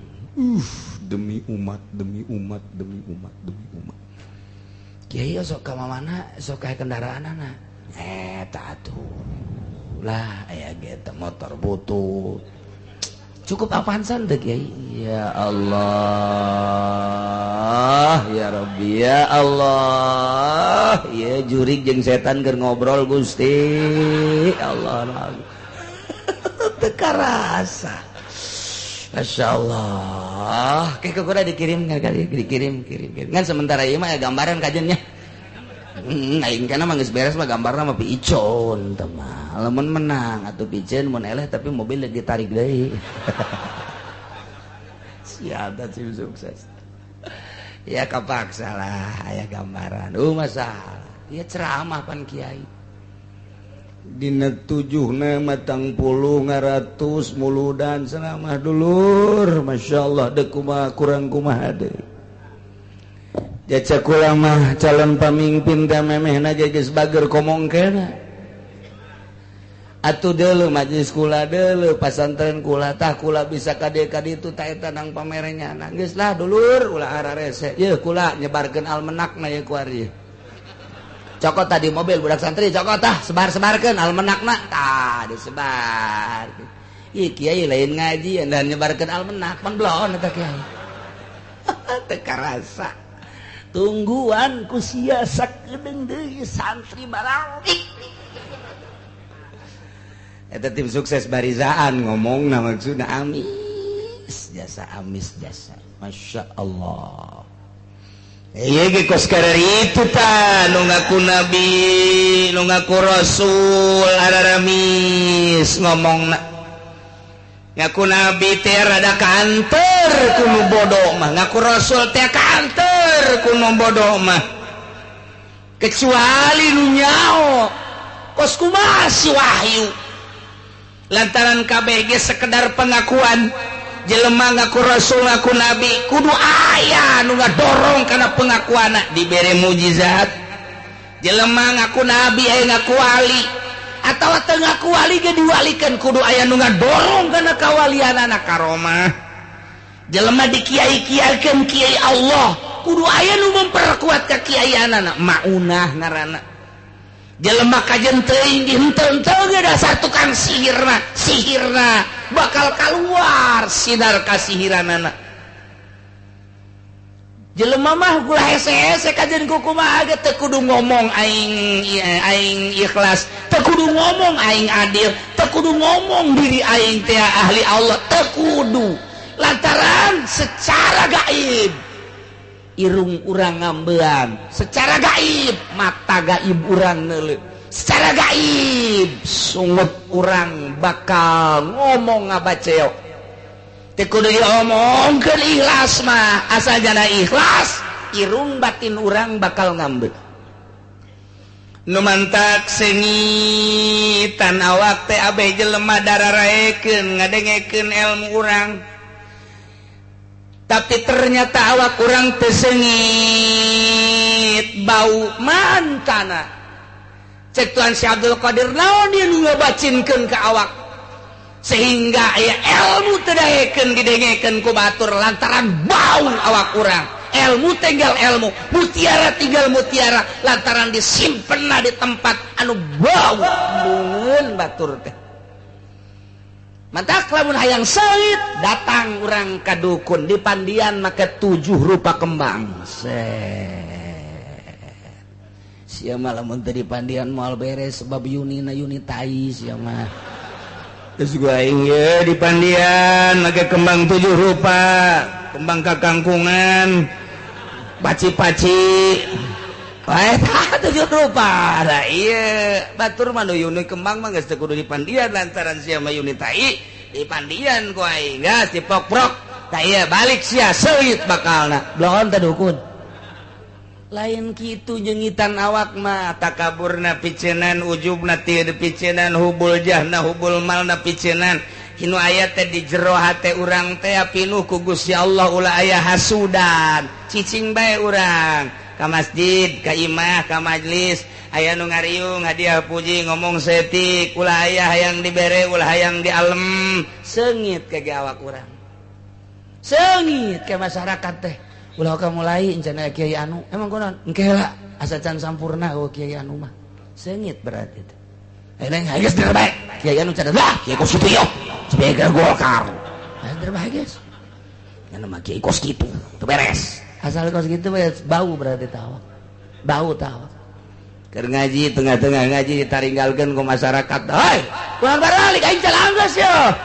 Demi umat, demi umat, demi umat, demi umat. Kiai sok ka mana sok ka kendaraanana. Eta atuh. Lah aya ge motor butut. Cukup Avanza teh kiai. Ya Allah, ya Rabbi, ya Allah. Ya jurig jeung setan keur ngobrol Gusti. Allah. Teu karasa. Masya Allah. Kayak kukura dikirim kali, dikirim, kirim, kirim. Ngan sementara ieu mah gambaran kajennya. Aing kana mah geus beres mah gambarna mah piicon teh mah. Lamun menang atuh piceun mun eleh tapi mobil ditarik deui. Siap tim sukses. Ya kapaksa lah aya gambaran. Masalah. Ieu ceramah pan kiai. Dina 7 matang puluh ngaratus muludan ceramah dulur. Masya Allah deuk kumaha kurang kumaha deui. Jacak kula mah calon pamimpin teh memehna ge geus bager komongkeun. Atuh deuleu majelis kula deuleu pasantren kula tah kula bisa kade-kade itu ta eta nang pamerenya. Nah geus lah dulur ulah ararese. Yeuh kula nyebarkeun almenakna ye ku ari. Cokot tadi mobil budak santri cokot tah sebar-sebarkeun almenakna tah disebar. Ih kiai lain ngaji dan nyebarkeun almenak pan belon eta kiai. Teu karasa. Tungguan ku sia sakedeung deui santri baralik. Eta tim sukses barizaan ngomongna maksudna amis jasa amis jasa. Masya Allah. Ieu ge kos kararitu ta nu ngaku nabi, nu ngaku rasul araramis ngomongna. Ngaku nabi teh rada kanter ku nu bodoh mah, ngaku rasul teh kanter ku nu bodoh mah. Kecuali nu nyaho kos kumaha si wahyu. Lantaran kabeh ge sekedar pengakuan. Jelema ngaku rasul ngaku nabi kudu aya nu ngadorong kana pengakuanna dibere mujizat. Jelema ngaku nabi aya ngaku wali atawa teu ngaku wali ge diwalikeun kudu aya nu ngadorong kana kawalianana karomah. Jelema dikiai-kiaikeun kiai Allah kudu aya nu memperkuat ka kiaianana maunah ngaranna. Jelema kajen teuing dihenteu-henteu ge dasar tukang sihirna, sihirna bakal keluar sinar kasihiranana. Jelema mah ulah hese-hese kajen kumaha ge teu kudu ngomong aing aing ikhlas, teu kudu ngomong aing adil, teu kudu ngomong diri aing teh ahli Allah, teu kudu. Lantaran secara gaib irung urang ngambean, secara gaib mata gaib urang neuleuh, secara gaib sungut urang bakal ngomong ngabaceo. Teu kudu diomongkeun ikhlas mah, asal jana ikhlas irung batin urang bakal ngambeun. Nu mantak sengitan awak teh abeh jelema dararaekeun ngadengekeun ilmu urang. Tapi ternyata awak kurang tesengit bau mantana. Cek Tuhan Syekh Abdul Qadir naon dia nu ngabacinkeun ka awak sehingga aya ilmu teu daekeun didengekeun ku batur lantaran bau awak urang. Ilmu tinggal ilmu, mutiara tinggal mutiara lantaran disimpenna di tempat anu bau embungeun batur teh. Mantak lamun hayang seungit datang urang ka dukun di pandian make 7 rupa kembang. Set. Sia mah lamun teu di pandian moal beres sebab yunina yuni tai sia mah. Terus gua aing ye di pandian make kembang 7 rupa, kembang kakangkungan, paci-paci. Wah, 7 rupa. Lah iya, batur mah nu yuni kembang mah geus teu kudu di pandian lantaran sia mah yuni tai di pandian ku aing geus dipokprok. Tah iya balik sia seuit bakalna. Bloon teh dukun. Lain kitu nyengitan awak mah takaburna picenan, ujubna teu picenan, hubul jahna hubul malna picenan. Hinu aya teh di jero hate urang teh pinuh ku Gusti Allah ulah aya hasudan. Cicing bae urang. Ka masjid, ka imah, ka majlis, aya nu ngariung hadiah puji ngomong setik, ulah aya hayang dibere, ulah hayang dialem, seungit ka ge awak urang. Seungit ka masyarakat teh. Ulah ka mulai encana kiai anu, emang kunaon? Engke heula asa can sampurna eueuh kiai anu mah. Seungit berarti teh. Neng geus terbaik. Kiai anu can lah, kiai kos kitu yo. Sebagai Golkar. Geus terbaik geus. Nya mah kiai kos kitu, teu beres. Asal kos gitu bau berarti tawa. Bau tawa. Keur ngaji tengah-tengah ngaji ditaringgalkeun ku masyarakat. Hei, kurang baralik aing calanggeus yo.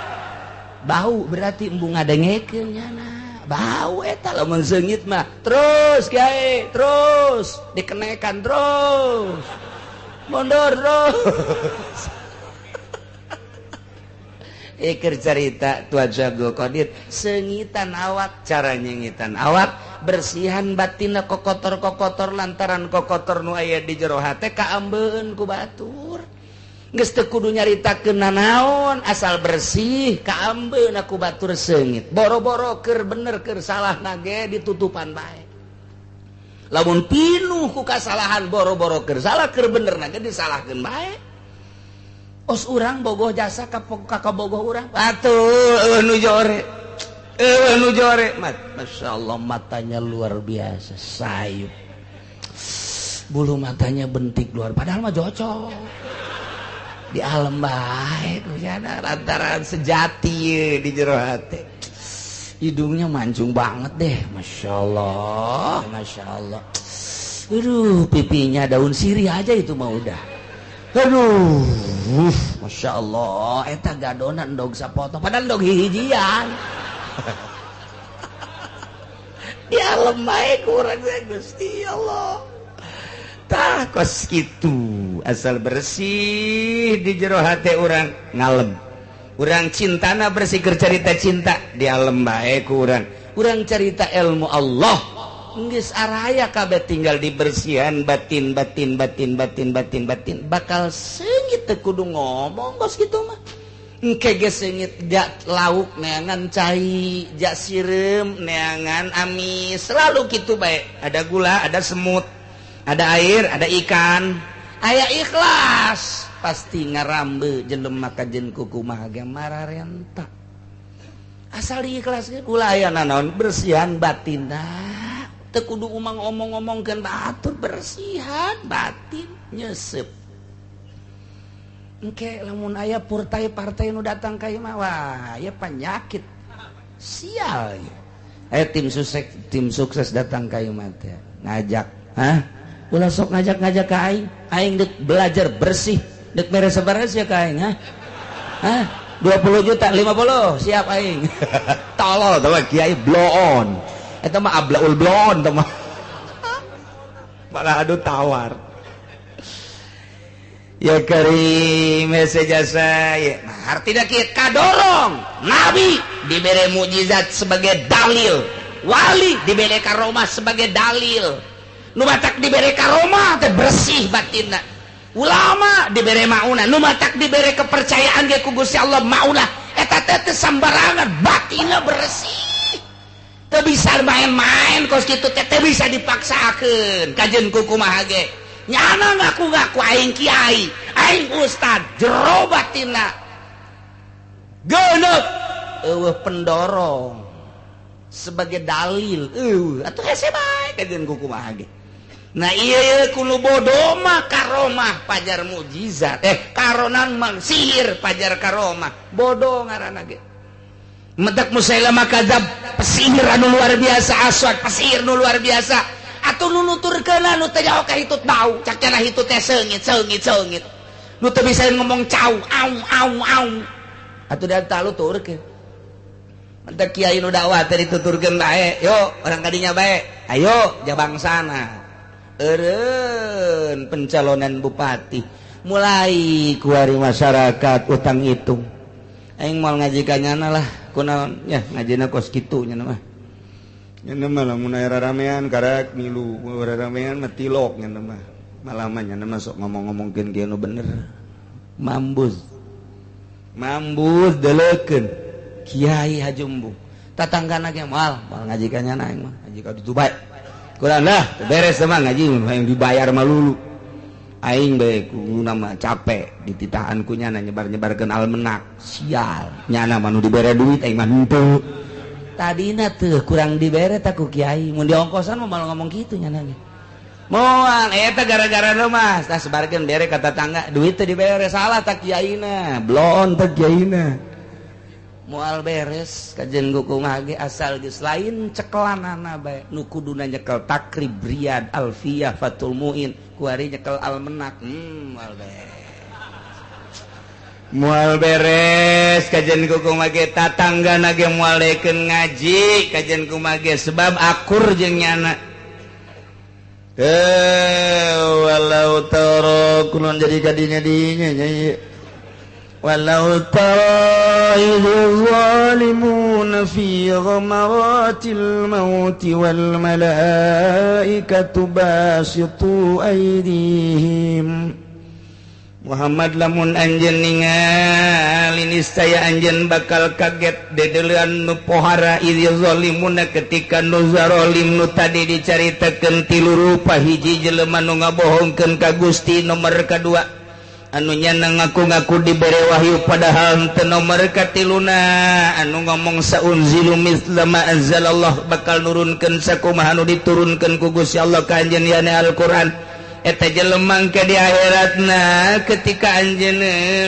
Bau berarti embung ngadengekeun nyana. Bau eta lamun seungit mah. Terus kiai, terus dikenekan terus. Mundur terus. Iker cerita Tuan Syekh Abdul Qadir sengitan awak, cara nyengitan awak bersihan batinna kokotor-kokotor lantaran kokotor nu aya di jero hate kaambeun ku batur. Geus teu kudu nyaritakeun nanaon asal bersih kaambeun ku batur seungit. Boro-boro keur bener keur salah nage ditutupan bae. Lamun pinuh ku kasalahan boro-boro keur salah keur bener nage disalahkeun bae. Os urang bogoh jasa ka kabogoh urang. Atuh eueuh nu jore. Eueuh nu jore. Masya Allah matanya luar biasa sayup. Bulu matanya bentik luar padahal mah cocok. Di alam bae kunyana lantaran sejati di jero hate. Hidungnya mancung banget deh, Masya Allah, Masya Allah. Aduh, pipinya daun sirih aja itu mah udah. Aduh, Masya Allah, eta gadonan dog sapotong, padahal dog hihijian. Di alam bae kurang Gusti Allah. Tah kos kitu asal bersih di jero hate urang ngalem. Urang cintana bersih keur carita cinta di alam bae ku urang. Urang carita ilmu Allah geus araya kabeh tinggal dibersihan batin batin batin batin batin batin bakal seungit teu kudu ngomong kos kitu mah. Engke ge seungit jak lauk neangan cai, jak sireum neangan amis, selalu kitu bae. Ada gula, ada semut, ada air, ada ikan. Aya ikhlas pasti ngarambe jelema ka jeung kukumaha ge mararenta. Asal diikhlaskeun ulah aya nanaon bersihan batinna. Teu kudu umang omong-omongkeun batur bersihan batin nyesep. Engke lamun aya partai-partai nu datang ka ieu mah wah aya penyakit. Sial. Tim sukses datang ka ieu mah teh ngajak, hah? Ulah sok ngajak-ngajak ka aing. Aing dek belajar bersih, dek mere sabaraha sia ka aing, hah? Hah? 20 juta, 50, siap aing. Tolol teh mah kiai bloon. Eta mah ablaul bloon teh mah. Malah adu tawar. Ya karim hese jasa ya. Nah, artinya kieu kadorong nabi dibere mukjizat sebagai dalil, wali dibere karomah sebagai dalil. Nu matak dibere karomah teh bersih batinna. Ulama dibere maunah, nu matak dibere kepercayaan ge ku Gusti Allah maunah. Eta teh teu sambarangan, batinna bersih. Teu bisa main-main kos kitu teh teu bisa dipaksakeun. Kajeun ku kumaha ge. Nyana ngaku-ngaku aing kiai, aing ustad, jero batinna geuneup eueuh pendorong sebagai dalil. Atuh hese bae kajeun ku kumaha ge. Nah iya kuno bodoh mah karomah pajar mukjizat, karonan mang sihir pajar karomah bodoh ngaranna ge. Medak Musailamah kadzab pesihir anu luar biasa, aswad pesihir nu luar biasa. Atuh nu nuturkeun nu teu jauh ka hitut bau, cak cenah hitut teh seungit seungit seungit. Nu teu bisa ngomong cau au au au. Atuh da taluturkeun. Mentak kiai nu dakwah teh dituturkeun bae, yo orang kadinya bae. Ayo jabangsana. Eureun pencalonan bupati mulai kuari masyarakat utang hitung. Aing moal ngaji ka nyana lah, kunaon ya ngajina kos kitu nya mah. Nyana mah lamun aya raramean karak milu, raramean mah tilok nyana mah. Malah mah nyana mah sok ngomong-ngomongkeun kieu nu bener. Mambus. Mambus deleukeun Kiai Hajumbu. Tatanggana ge moal, moal ngaji ka nyana aing mah, ngaji ka ditu bae. Kurang lah, beres mah ngaji yang dibayar mah lulu. Aing bae ku nama capek dititahan ku nyana nyebar-nyebarkeun almenak. Sial, nyana mah nu dibere duit aing mah henteu. Tadina teu kurang dibere ta ku kiai. Mun diongkosan mah malah ngomong kitu nyana ge. Moal eta gara-gara lu mah, tah sebarkeun bere ka tatangga, duit teu dibere salah ta kiaina, bloon ta kiaina. Moal beres kajen kumaha ge asal geus lain cekelanana bae nu kuduna nyekel Takrib Riyad Alfiyah Fathul Muin kuari nyekel almenak. Moal beres moal beres kajen kumaha ge tatanggana ge moal dekeun ngaji kajen kumaha ge sebab akur jeung nyana. Walau tara kunon jadi kadinya dinya nya. Walau tara idh zalimuna fi ghamaratil maut wal malaikatu basitu aydihim. Muhammad lamun anjeun ningali niscaya anjeun bakal kaget dedeulean nu pohara idh zalimuna ketika nu zalim nu tadi dicaritakeun tilu rupa hiji jelema nu ngabohongkeun ka Gusti nomor kadua anu nyana ngaku-ngaku dibere wahyu padahal teu nomor katiluna anu ngomong saunzilu mitsla ma anzalallah bakal nurunkeun sakumaha nu diturunkeun ku Gusti Allah ka anjeun yane Al-Qur'an. Eta jelema ke di akhiratna ketika anjeun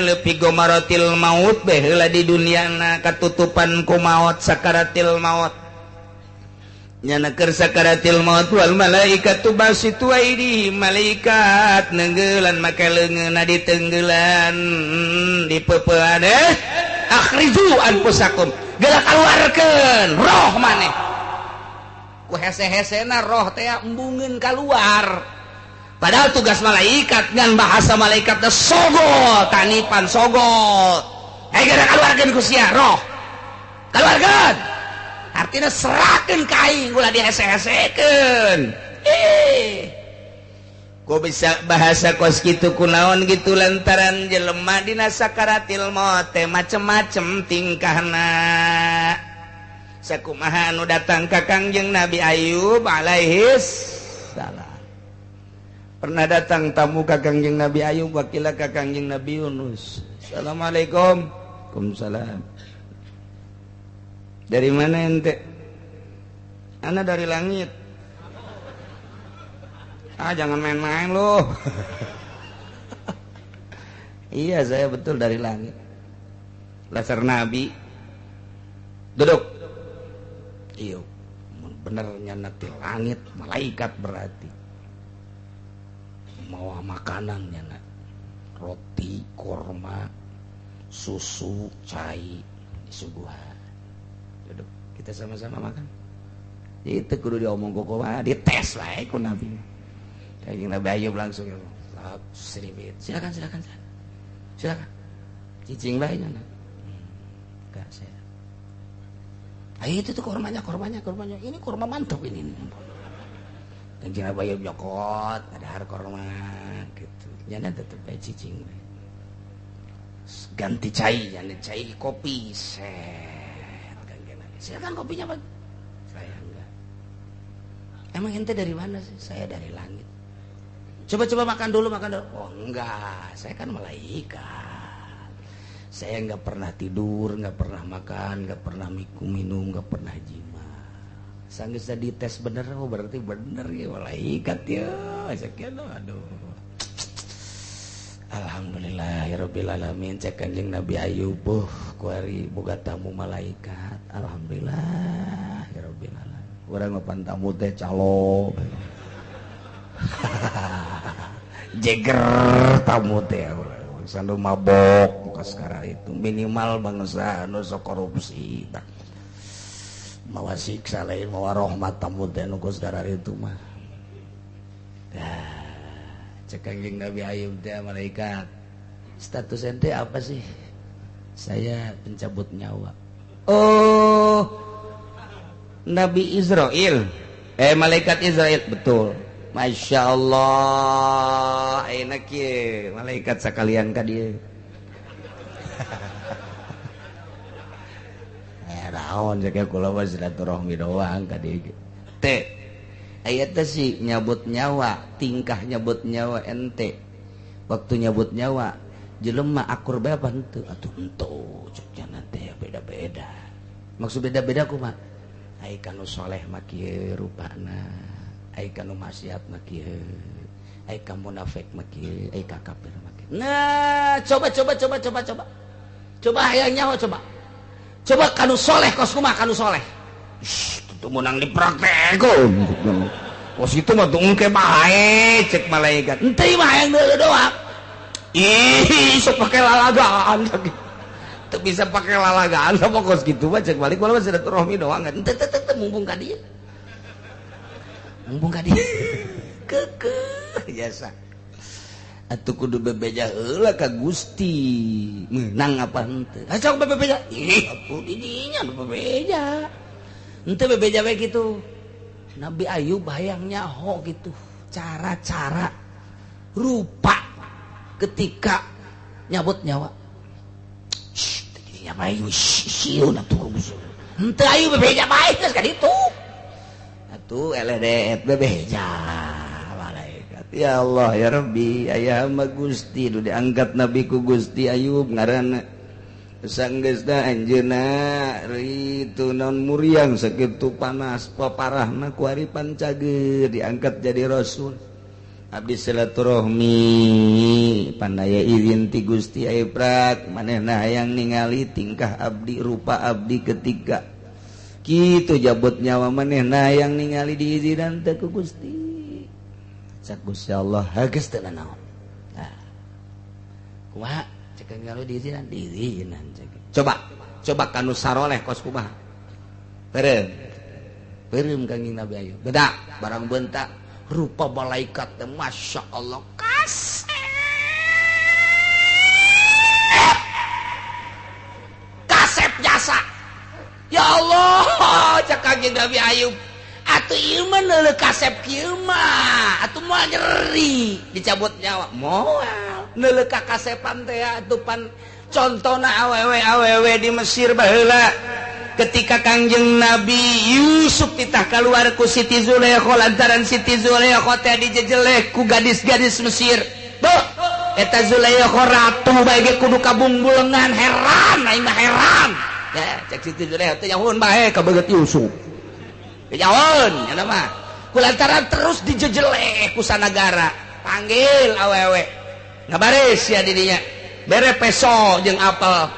leupi gomaratil maut beh heula di duniana katutupan ku maot sakaratil maut nyana keur sakaratil maut wal malaikatu basitu aidi malaikat neunggelan make leungeunna ditenggelan dipeupean akhriju anfusakum geura kaluarkeun roh maneh Ku hese-hesena roh teh embungeun keluar. Padahal tugas malaikat ngan bahasa malaikat teh sogol, tanipan sogol. Eh geura kaluarkeun ku sia roh. Kaluarkeun. Artinya serahkeun ka aing ulah dihese-hesekeun. Eh. Ku bisa bahasa kos kitu kunaon gitu lantaran jelema dina sakaratil maut teh macem-macem tingkahna. Sakumaha anu datang ka Kangjeng Nabi Ayub alaihis salam. Pernah datang tamu ka Kangjeng Nabi Ayub, wakila ka Kangjeng Nabi Yunus. Assalamualaikum. Waalaikumsalam. Dari mana ente? Ana dari langit. Ah, jangan main-main loh. Iya, saya betul dari langit. Laser Nabi. Duduk. Iya, benernya nanti langit, malaikat berarti. Mau makanannya nak. Roti, korma, susu, cai, disuguhan. Duduk, kita sama-sama makan. Itu kudu diomong kok, dites wae ku Nabi. Kanjeng Nabi Ayub langsung sedikit. Silakan, silakan, silakan. Silakan. Cicing bae nya. Enggak saya. Ayo itu tuh kormanya, kormanya, kormanya. Ini korma mantap ini. Kanjeng Nabi Ayub nyokot, ada korma gitu. Nyana tetep bae cicing bae. Ganti cai, nyana cai kopi set. Kanjeng Nabi. Silakan kopinya, Pak. Saya enggak. Emang ente dari mana sih? Saya dari langit. Coba-coba makan dulu, makan dulu. Oh enggak, saya kan malaikat. Saya enggak pernah tidur, enggak pernah makan, enggak pernah minum, enggak pernah jima. Sanggeus dites bener, oh berarti bener ya malaikat ya. Sekian aduh. Alhamdulillahirabbil alamin. Cek Kanjeng Nabi Ayub, kuari boga tamu malaikat. Alhamdulillahirabbil alamin. Urang mah tamu teh calo. Jeger tamu teh bangsa nu mabok muka sekarang itu minimal bangsa nu sok korupsi mawa siksa lain mawa rahmat tamu teh nu sekarang itu mah. Dah cek Kangjeng Nabi Ayub teh malaikat, status ente apa sih? Saya pencabut nyawa. Oh, Nabi Israel, malaikat Israel betul. Masya Allah, enak ya malaikat sekalian ka dieu. Naon cek kula mah silaturahmi doang ka dieu. Teh aya teh sih nyabut nyawa, tingkah nyabut nyawa ente. Waktu nyabut nyawa jelema akur bae apa henteu? Atuh henteu cek nya teh beda-beda. Maksud beda-beda kumaha? Ai kanu soleh mah kieu rupana. Ai kanu maksiat mah kieu, ai ka munafik mah kieu, ai ka kafir mah kieu. Nah, coba coba coba coba coba. Coba hayang nyaho coba. Coba kanu soleh kos kumaha kanu soleh. Shh, itu menang dipraktekeun. Kos itu mah tungke bae cek malaikat. Henteu mah hayang deuleu doang. Ih, sok pake lalagaan. Teu bisa pake lalagaan sama kos kitu mah cek balik mah silaturahmi doang. Henteu teu mumpung ka dieu. Mumpung ka dieu. Keukeuh jasa. Atuh kudu bebeja heula ka Gusti. Meunang apa henteu? Ah sok bebeja. Ih, atuh di dinya nu bebeja. Henteu bebeja we kitu. Nabi Ayub hayang nyaho gitu. Cara-cara rupa ketika nyabut nyawa. Shh, teu jadi nyawa ayu sieun atuh. Henteu ayu bebeja bae geus ka ditu. Atuh eleh deet bebeja malaikat. Ya Allah ya Rabbi, aya mah Gusti nu diangkat Nabi ku Gusti Ayub ngaranna. Sanggeusna anjeunna ritu naon muriang sakitu panas paparahna ku ari pancageur diangkat jadi rasul. Abdi silaturahmi pandaya izin ti Gusti Ayub prak manehna hayang ningali tingkah abdi rupa abdi ketika kitu jabut nyawa manehna hayang ningali diizinan teh ku Gusti. Cak Gusti Allah hageus teu nanaon. Nah. Kumaha cek ngalu diizinan? Diizinan cek. Coba coba kanu saroleh kos kumaha. Beureum. Beureum Kangjeng Nabi Ayub. Beda barang bentak rupa malaikat teh Masya Allah kasep. Kasep jasa. Ya Allah, cek Kangjeng Nabi Ayub. Atuh ieu mah neuleuh kasep kieu mah, atuh moal nyeri dicabut nyawa. Moal neuleuh ka kasepan teh atuh pan contona awewe-awewe di Mesir baheula ketika Kangjeng Nabi Yusuf titah keluar ku Siti Zulaikha lantaran Siti Zulaikha teh dijejeleh ku gadis-gadis Mesir. Tuh, eta Zulaikha ratu bae ge kudu kabungbulengan, heran aing mah heran. Ya, cek Siti Zulaikha teh nyahoeun bae ka beungeut Yusuf. Nyahoeun nya mah. Kulantaran terus dijejeleh ku sanagara, panggil awewe. Ngabaris ya didinya. Bere peso jeung apel.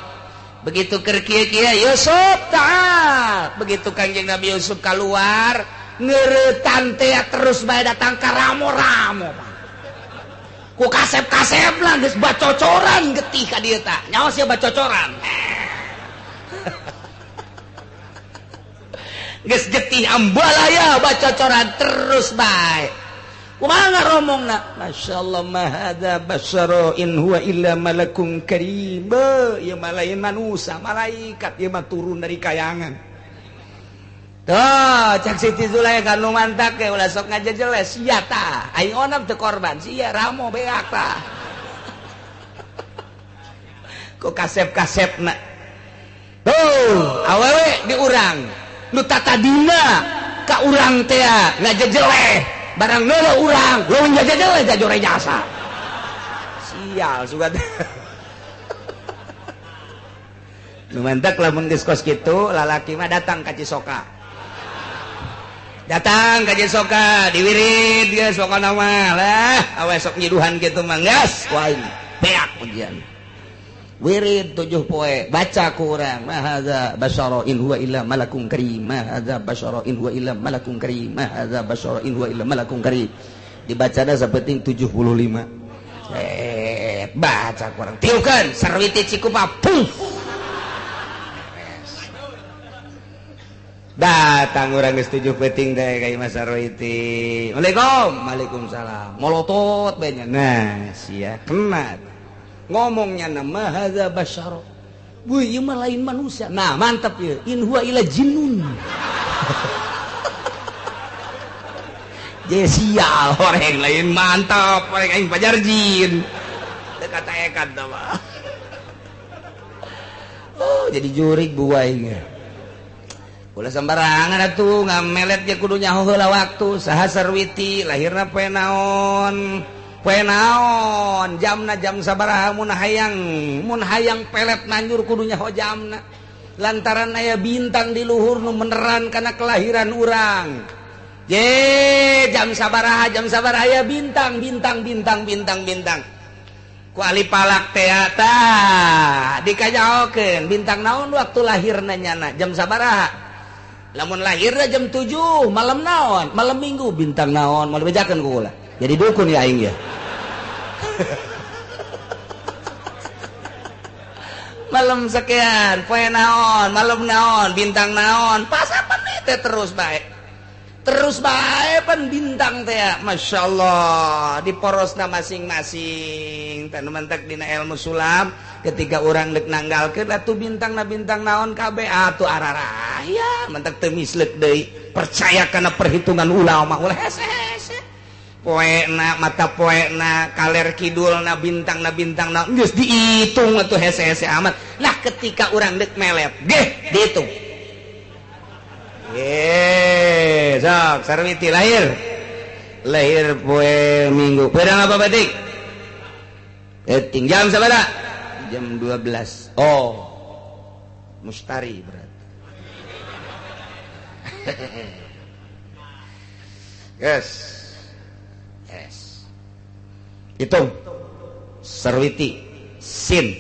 Begitu keur kieu-kieu Yusuf ta'al. Begitu Kangjeng Nabi Yusuf keluar, ngeuretan teh terus bae datang ka ramo-ramo. Ku kasep-kasep lah geus bacocoran getih ka dieu tah. Nyaho sia bacocoran. Geus getih ambalaya bacocoran terus bae. Kumaha ngaromongna? Masyaallah ma hadza basyara in huwa illa malakun karim. Ieu mah lain manusia, malaikat ieu mah turun dari kayangan. Tuh, cek Siti Zulaikha nu mantak ge ulah sok ngajejeles sia tah. Aing onam teu korban, sia ramo beak tah. Ku kasep-kasepna. Tuh, awewe di urang. Nu tatadina ka urang teh ngajejeleh. Barang neuleuh urang, leuwih ngajejeleh jajore jasa. Sial sugan. Nu mantak lamun geus kos kitu, lalaki mah datang ka Cisoka. Datang ka Cisoka, diwirid geus pokona mah lah, awe sok nyiduhan kitu mah geus ku aing beak ujian. Wirid 7 poe, baca ku urang, ma hadza basyara in huwa illa malakun karim, ma hadza basyara in huwa illa malakun karim, ma hadza basyara in huwa illa malakun karim. Dibacana sapenting 75. Baca ku urang. Tiukeun sarwiti cikupa puh. Datang urang geus 7 peuting teh ka Imah Sarwiti. Waalaikum, waalaikumsalam. Molotot bae nya. Nah, sia kena. Ngomongnya nama hadza basyara. Wih, ieu mah lain manusia. Nah, mantap ieu. In huwa illa jinnun. Je sial orang lain mantap, orang aing pajar jin. Teu kataekan tah mah. Oh, jadi jurig bu aing. Ulah sembarangan atuh ngamelet ge kudu nyaho heula waktu. Saha Sarwiti lahirna poe naon? Poe naon? Jamna jam sabaraha mun hayang pelet nanjur kudu nyaho jamna. Lantaran aya bintang di luhur nu meneran kana kelahiran urang. Ye, jam sabaraha aya bintang bintang bintang bintang bintang. Ku ahli palak teh tah dikajaokeun bintang naon waktu lahirna nyana jam sabaraha. Lamun lahirna jam 7 malam naon? Malam Minggu bintang naon? Moal bejakeun ku kula. Jadi dukun ya aing ya. Malam sekian, poe naon, malam naon, bintang naon, pasapan teh terus bae. Terus bae pan bintang teh, Masya Allah, di porosna masing-masing. Tanu mantak dina ilmu sulam, ketika urang deuk nanggalkeun atuh bintangna bintang naon kabeh atuh araraya, mantak teu misleuk deui. Percaya kana perhitungan ulama ulah hese-hese. Poena mata poena kaler kidulna bintangna bintangna geus dihitung atuh hese-hese amat. Nah ketika urang deuk melet geh dihitung. Ye, sok Sarwiti lahir. Lahir poe Minggu. Pedang apa batik? Eting jam sabaraha? Jam 12. Oh. Mustari berarti. Yes. Yes. Hitung. Sarwiti sin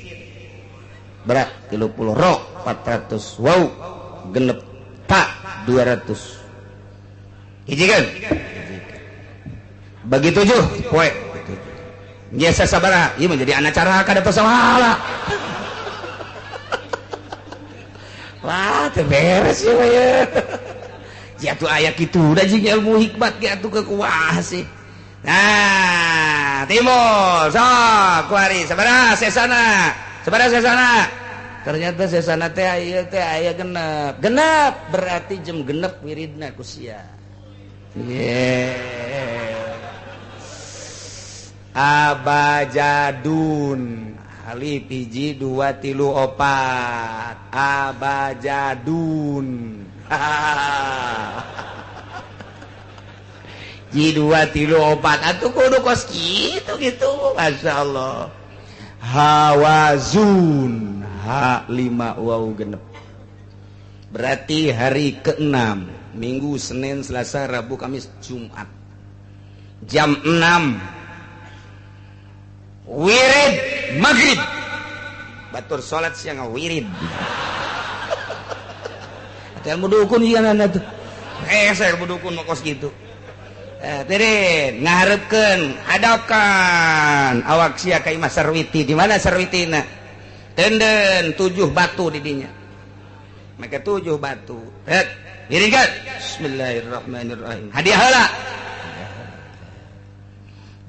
berat 30 ro 400 wow genep tak 200. Hiji kan? Bagi 7 poe. Biasa sabaraha? Ieu menjadi anak cara kada pasahala. Wah, teu beres ieu mah ya. Jatuh aya kitu da jeung ilmu hikmat ge atuh kekuah sih. Nah, timbul sok kuari sabaraha sesana? Sabaraha sesana? Ternyata sesana teh aya genep. Genep berarti jam genep wiridna ku sia. Yeah. Abajadun alif hiji 2 3 4 abajadun. Ji 2 3 4 atuh kudu kos kitu gitu. Masyaallah. Hawazun H 5 waw genep. Berarti hari ke-6, Minggu, Senin, Selasa, Rabu, Kamis, Jumat. Jam 6 wirid maghrib. Batur salat siang wirid. Atuh ilmu dukun ieu tuh. Saya ilmu dukun mah kos kitu. Tirin ngaharepkeun, hadapkan awak sia ka imah Sarwiti. Di mana Sarwitina? Tenden 7 batu di dinya. Maka 7 batu. Hek, wiridkan. Bismillahirrahmanirrahim. Hadiah heula.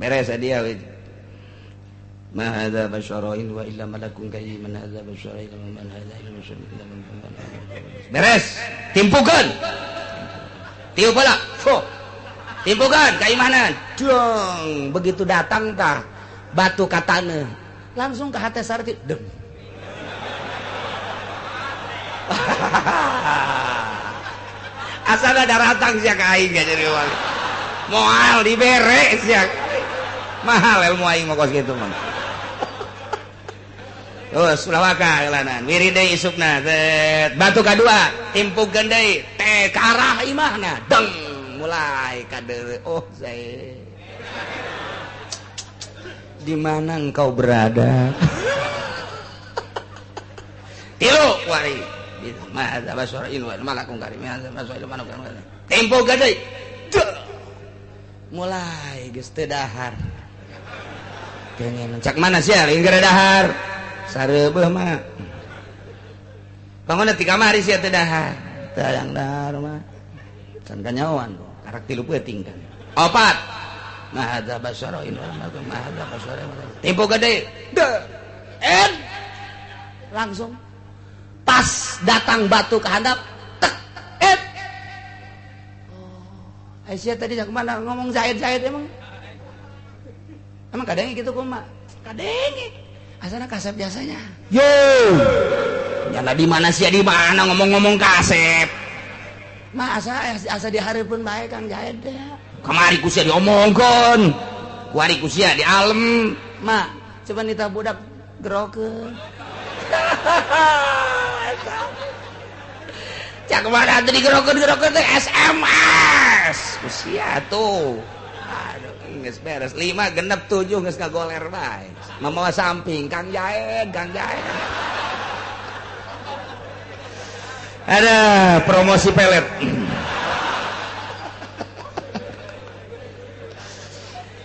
Beres hadiah. Ma hadza basyarain wa illa malakun karim man hadza basyarain wa man hadza illa basyarun illa man. Beres, timpukeun. Tiup heula. Fuh. Timpukeun ka imanan. Dong, begitu datang tah batu ka taneuh. Langsung ke hate Sarti. Deng. Asal ada datang sia ka aing jadi wali. Moal dibere sia. Mahal ilmu aing mah kos kitu mah. Terus ulah waka eulanan wirid deui isukna zet batu kadua timpukeun deui teh ka arah imahna deng mulai kadeuleu oh saya di mana engkau berada. Tilu wari ma hadza basyarun wa malakun karim hadza basyarun malakun timpukeun deui mulai geus teu dahar pengen cak mana sih lain gara dahar sareubeuh mah bangun ti kamari sia teu dahar teu hayang dahar mah can kanyaoan karak 3 peuting kan opat ma hadza basyarun ma hadza basyarun timpo gede en langsung pas datang batu ke handap tek et oh Aisyah tadi cak mana ngomong Zaid emang emang kadenge gitu kumaha kadenge asana kasep biasanya. Yo. Nyana di mana sih di mana ngomong-ngomong kasep. Mah asa dihareupeun bae Kang Jaid teh. Kamari ku sia diomongkeun. Kuari ku sia di alem. Ma, coba nita budak gerokeun. Cak mana teh digerokeun-gerokeun teh SMS. Ku sia tuh. Geus beres 5 genep 7 geus ngagoler bae. Mamawa samping Kang Jaid, Kang Jaid. Ada promosi pelet.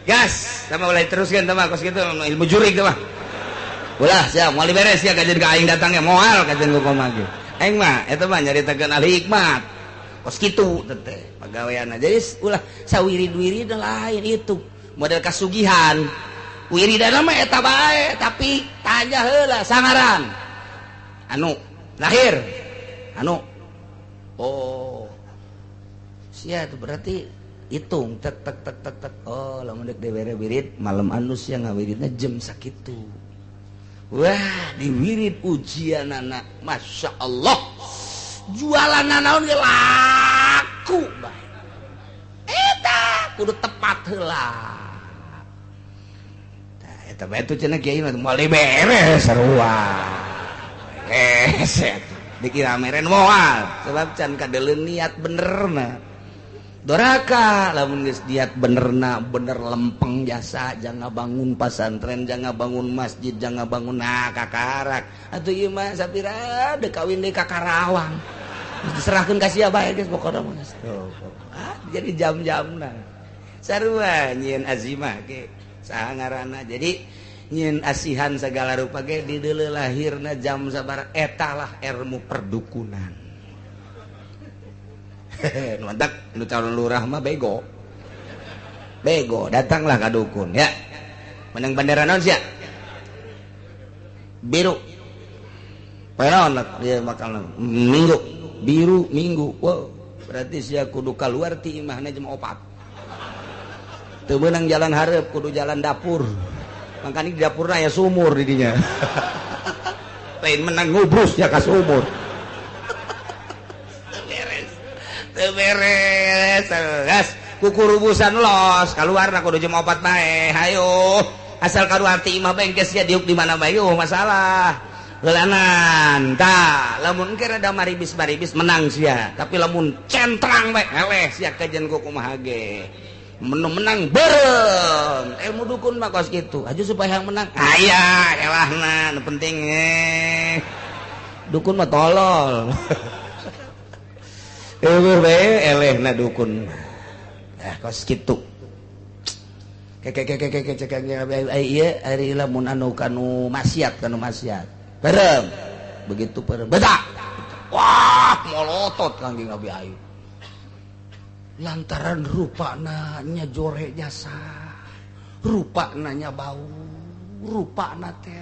Gas, sama mulai teruskan sama kos kitu ilmu jurik teh mah. Ulah sia moal beres sia kajian ka aing datangnya moal kajian ku kumaha ge. Aing mah eta mah nyaritakeun ahli hikmat. Kos kitu teh pagaweanna. Jadi ulah sawirid-wirid lain itu model kasugihan. Wiridana mah eta bae tapi tanya heula sangaran. Anu lahir. Anu. Oh. Sia itu berarti hitung tek tek tek tek tek. Oh, lamun dek dibere wirid malam anu sia ngawiridna jam sakitu. Wah, diwirid ujianana Masya Allah. Jualan naon ge laku bae. Eta kudu tepat heula. Tah eta bae tuh cenah kiai mah moal beres sarua. Beres dikira meren moal sebab can kadeuleun niat benerna. Doraka lamun geus niat benerna bener lempeng jasa jangan bangun pasantren jangan bangun masjid jangan bangun nah kakarak atuh ieu mah sapira deuk kawin deui ka Karawang. Diserahkeun ka sia bae geus pokona mah. Ah jadi jam-jamna. Sarua nyieun azimah ge saha ngaranna. Jadi nyieun asihan segala rupa ge di deuleu lahirna jam sabaraha eta lah ilmu perdukunan. Mantak nu calon lurah mah bego. Bego, datanglah ka dukun ya. Menang bendera naon sia? Biru. Peron dia bakal minggu, biru minggu. Wow, berarti sia kudu keluar ti imahna jam 4. Teu meunang jalan hareup, kudu jalan dapur. Makanya di dapurna aya sumur di dinya. Lain menang ngubrus ya ka sumur. Beres. Teu beres. Gas kukurubusan los, keluarna kudu jam 4 bae. Hayo. Asal keluar ti imah bae geus sia diuk di mana bae eueuh masalah. Heulanan tah, lamun engke rada maribis-maribis menang sia, tapi lamun centrang bae eleh sia kajen ku kumaha ge. Menang bareng ilmu dukun mah kos gitu aja supaya yang menang aya elahna nu penting dukun mah tolol eueuh bae elehna dukun ah kos kitu keke cekangnya ieu ari lamun anu kanu maksiat bareng begitu bareng betak wah molotot Kangjeng Nabi Ayub lantaran rupa nanya jore jasa rupa nanya bau rupa teh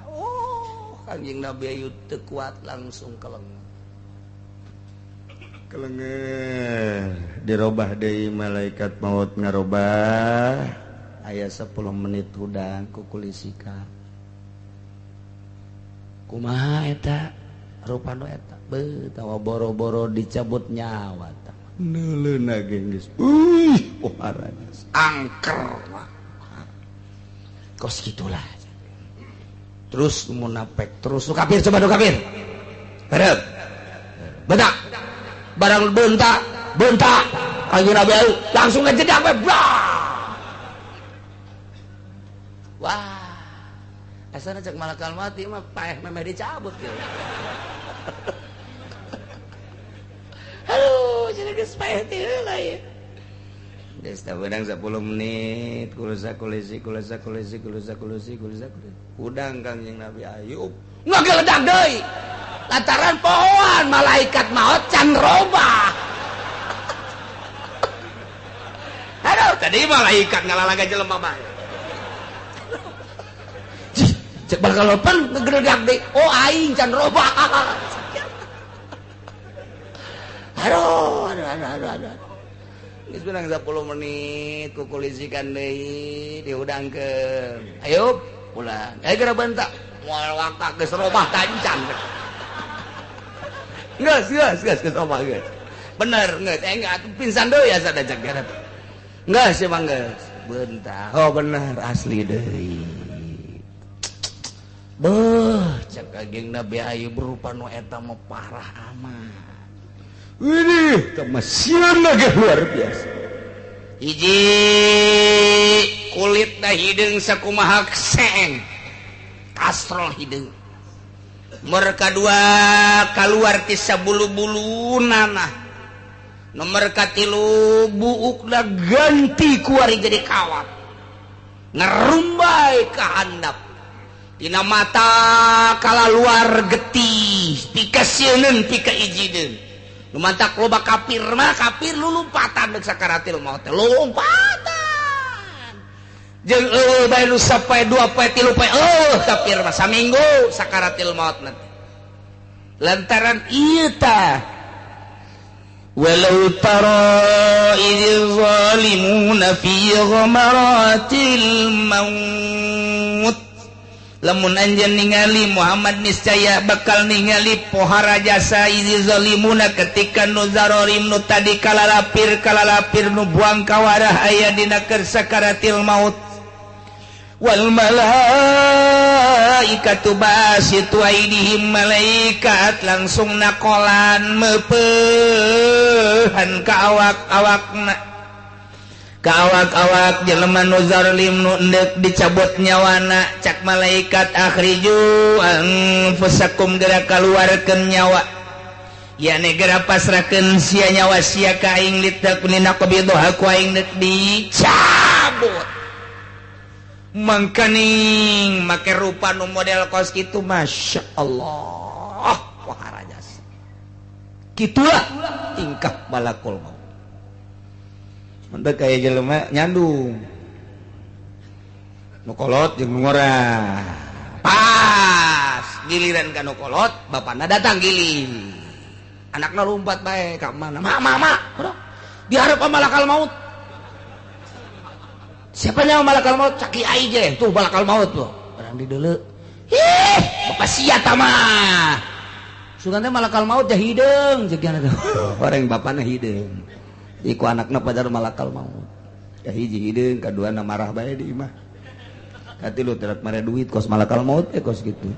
oh Kangjeng Nabi Ayub teu kuat langsung kelengen kelengen dirobah deui malaikat maut ngarobah aya 10 menit hudang kukulisika kumaha eta rupa nu eta beuh tawa boro-boro dicabut nyawa tah neuleuna ge geus uih pohara angker kos gitulah terus munafik terus nu kafir coba nu kafir bareng betak barang bentak bentak Kangjeng Nabi langsung ngejedak we wah asana cek malakal mati mah paeh memeh dicabut gitu. Aduh, jadi geus paeh teh heula ya. Geus tah beunang 10 menit kulusa kulisi kulusa kulisi kulusa kulisi kulusa hudang Kangjeng Nabi Ayub ngageledak deui. Lantaran pohoan malaikat maut can robah. Aduh, tadi malaikat ngalalaga jelema mah. Cek bakal lopan ngegeledak deui. Oh aing can robah. Aduh, aduh, aduh, aduh. Geus beunang 10 menit kukulisikan deui dihudangkeun. Ayo pulang. Ayo geura bentak. Moal wakak geus robah tancan. Geus, geus, geus geus robah geus. Bener geus. Enggak pingsan deui asa da cek garap. Geus emang geus. Bentak. Oh bener asli deui. Beuh, cek Kangjeng Nabi Ayub rupa nu eta mah parah amat. Ini kemasian lagi luar biasa. Hiji kulit dah hideung sakumaha seeng. Kastrol hideung. Nomor kadua kaluar ti sabulu-bulu nanah. Nomor katilu buukna ganti kuari jadi kawat. Ngerumbai ka handap. Dina mata kalaluar getih, pikasieun pikaijideun. Lumantak loba kafir mah kafir lu lompatan deuk sakaratil maut teh lompatan jeung eueuh bae nu sapoe dua poe tilu poe eueuh kafir mah saminggu sakaratil maut nanti lantaran ieu tah walau tara idz zalimuna fi ghamaratil maut lamun anjeun ningali Muhammad niscaya bakal ningali pohara jasa izi zalimuna ketika nu zarorim nu tadi kalalapir nu buang kawarah aya dina keur sakaratil maut wal malaikatu basitu aidihim malaikat langsung nakolan meupehan ka awak-awakna ka awak-awak jelema nu zalim nu endek dicabut nyawana cak malaikat akhriju anfusakum geura kaluarkeun nyawa yani geura pasrahkeun sia nyawa sia ka aing litakuna qabidha ku aing deuk dicabut mangkaning make rupa nu model kos kitu Masya Allah pohara jasa Kitulah tingkah malakul maut. Mantap kaya jelema nyandung. Nu kolot jeung nu ngora. Pas giliran ka nu kolot, bapana datang giling. Anakna lompat bae ka mana? Ma ma ma. Diharap malakal maut. Siapa nyawa malakal maut? Cak kiai je, tuh malakal maut tuh. Orang dideuleu. Ih, bapak sia mah. Sugan teh malakal maut teh hideung jeung teh. Orang bapana hideung. Iku anakna padahal malakal maut. Kahiji hideung, kaduana marah bae di imah. Katilu terat mare duit kos malakal maut teh kos gitu.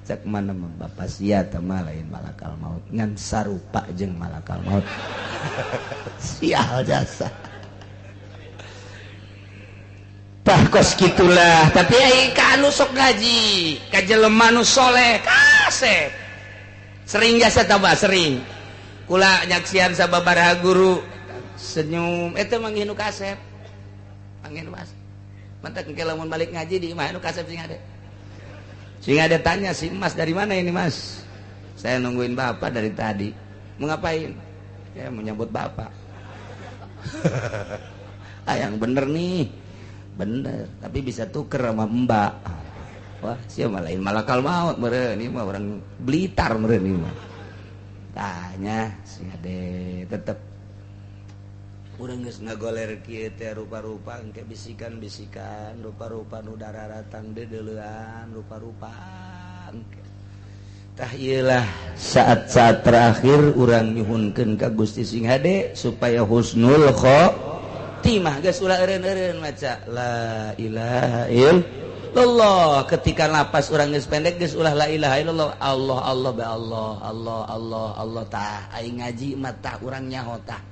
Cak mana mah bapak sia teh mah lain malakal maut, ngan sarupa jeung malakal maut. Sial jasa. Tah kos gitulah, tapi ai ka anu sok ngaji, ka jelema nu soleh kasep. Sering jasa tambah sering. Kula nyaksian sababaraha guru senyum eta manggih nu kasep. Manggih nu kasep. Mantak engke lamun balik ngaji di imah nu kasep sing ada. Sing ada tanya si Mas dari mana ini Mas? Saya nungguin Bapak dari tadi. Mau ngapain? Ya mau nyambut Bapak. Ah yang bener nih. Bener, tapi bisa tuker sama Mbak. Wah, siapa lain malakal maut meureun ieu mah orang Blitar meureun ieu mah. Tanya sing ade tetep urang geus ngagoler kieu teh rupa-rupa engke bisikan-bisikan, rupa-rupa nu dararatang deudeulean, rupa-rupa engke. Tah ieu lah saat-saat terakhir urang nyuhunkeun ka Gusti sing hade supaya husnul khotimah. Geus ulah eureun-eureun maca la ilaha illallah. Ketika napas urang geus pendek geus ulah la ilaha illallah, Allah Allah ba Allah Allah Allah Allah. Tah aing ngaji mah tah urang nyaho tah.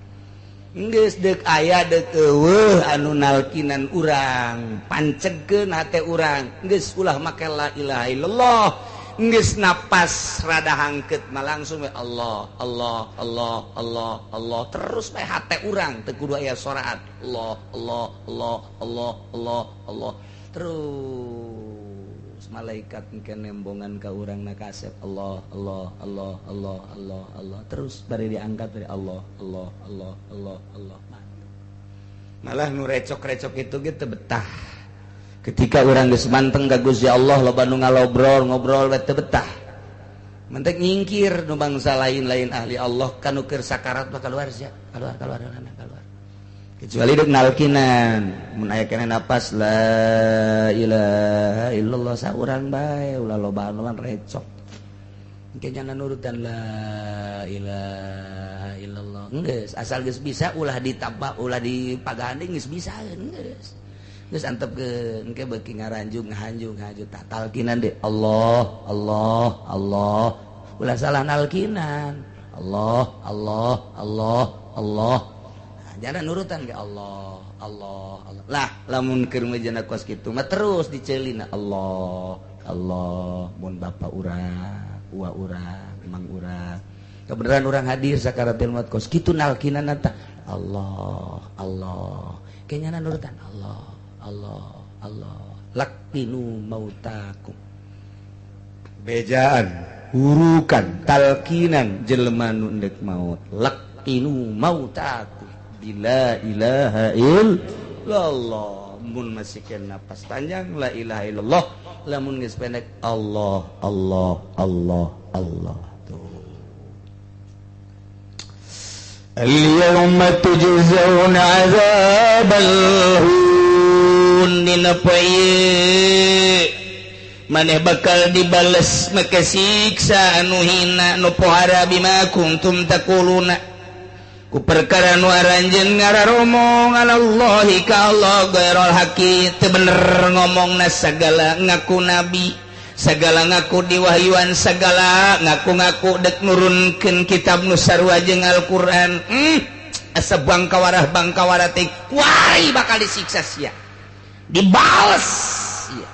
Geus deuk aya deuk eueuh anu nalkinan urang, pancegkeun hate urang. Geus ulah make la ilaha illallah. Geus napas rada hangkeut mah langsung we Allah Allah Allah Allah Allah terus we hate urang teu kudu aya soraat Allah Allah Allah Allah Allah Allah terus malaikat engke nembongan ka urang na kasep Allah Allah Allah Allah Allah Allah terus bari diangkat dari Allah Allah Allah Allah Allah. Malah nu recok-recok itu gitu betah. Ketika urang geus manteng ka Gusti Allah loba nu ngalobrol ngobrol we teu betah. Mentek nyingkir nu bangsa lain-lain ahli Allah kanu keur sakarat mah keluar sia, keluar keluar keluar. Kecuali deuk nalkinan, mun aya keneh napas la ilaha illallah saurang bae ulah loba-loba recok. Engke nyana nurutan la ilaha illallah. Geus asal geus bisa ulah ditambah ulah dipaganding geus bisa geus. Geus antepkeun engke beuki ngaranjung ngahanjung ngahanjung tah talkinan deui Allah Allah Allah ulah salah nalkinan Allah Allah Allah Allah. Nah, jangan nurutan ke Allah Allah Allah lah lamun keur mejana kos kitu mah terus diceulina Allah Allah mun bapa urang uwa urang emang urang kebenaran urang hadir sakaratul maut kos kitu nalkinan tah Allah Allah kayaknya nurutan Allah Allah Allah laqinu mautakum bejaan hurukan talkinan jelema nu endek maut laqinu mautakum bila ilaha illallah mun masih kena napas panjang la ilaha illallah lamun geus pendek Allah Allah Allah Allah. Tuh al-yawma tujzauna azabal dina poe maneh bakal dibales make siksa anu hina nu pohara bima kuntum taquluna ku perkara nu aranjeun ngararomong alallahi ka Allah ghairul haqi teu bener ngomongna sagala ngaku nabi sagala ngaku diwahyuan sagala ngaku-ngaku dek nurunkeun kitab nu sarua jeung Al-Qur'an. Asa bangkawarah bangkawarah teh kuari bakal disiksa sia dibales ya.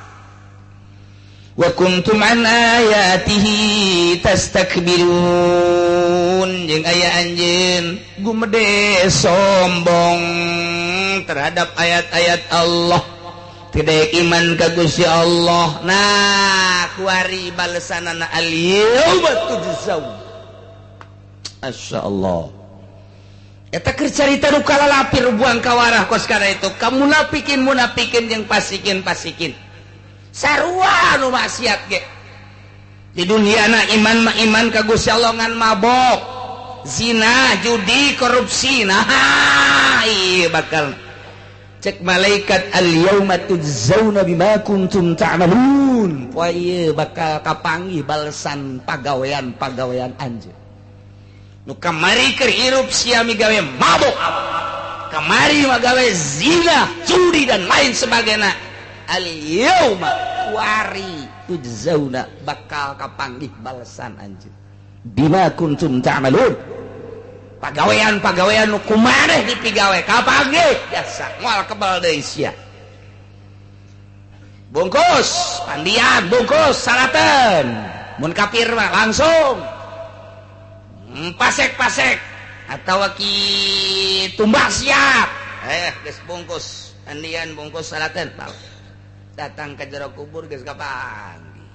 Wa kuntum an ayatihi tastakbirun jeung aya anjeun gumede sombong terhadap ayat-ayat Allah tidak iman ka Gusti Allah. Nah kuari balesanana al-yauma tujzaun Masya Allah. Eta keur carita nu kalalapir buang kawarah kos kana itu. Ka munafikin munafikin jeung fasikin fasikin. Sarua nu maksiat ge. Di dunia na iman mah iman ka Gusti Allah ngan mabok, zina, judi, korupsi. Nah, iya bakal cek malaikat al yauma tujzauna bima kuntum ta'malun. Poe ieu bakal kapanggih balesan pagawean-pagawean anjeun. Nu kamari keur hirup sia migawe mabok, kamari magawe zina, judi dan lain sebagainya. Al yauma kuari tujzauna bakal kapanggih balesan anjeun bima kuntum ta'malun. Pagawean-pagawean nu kumaneh dipigawe kapanggih biasa moal kebal deui sia. Bungkus pandian, bungkus salaten. Mun kafir mah langsung pasek-pasek atau ki tumbak siap. Geus bungkus pandian, bungkus salaten. Datang ke jero kubur geus kapanggih.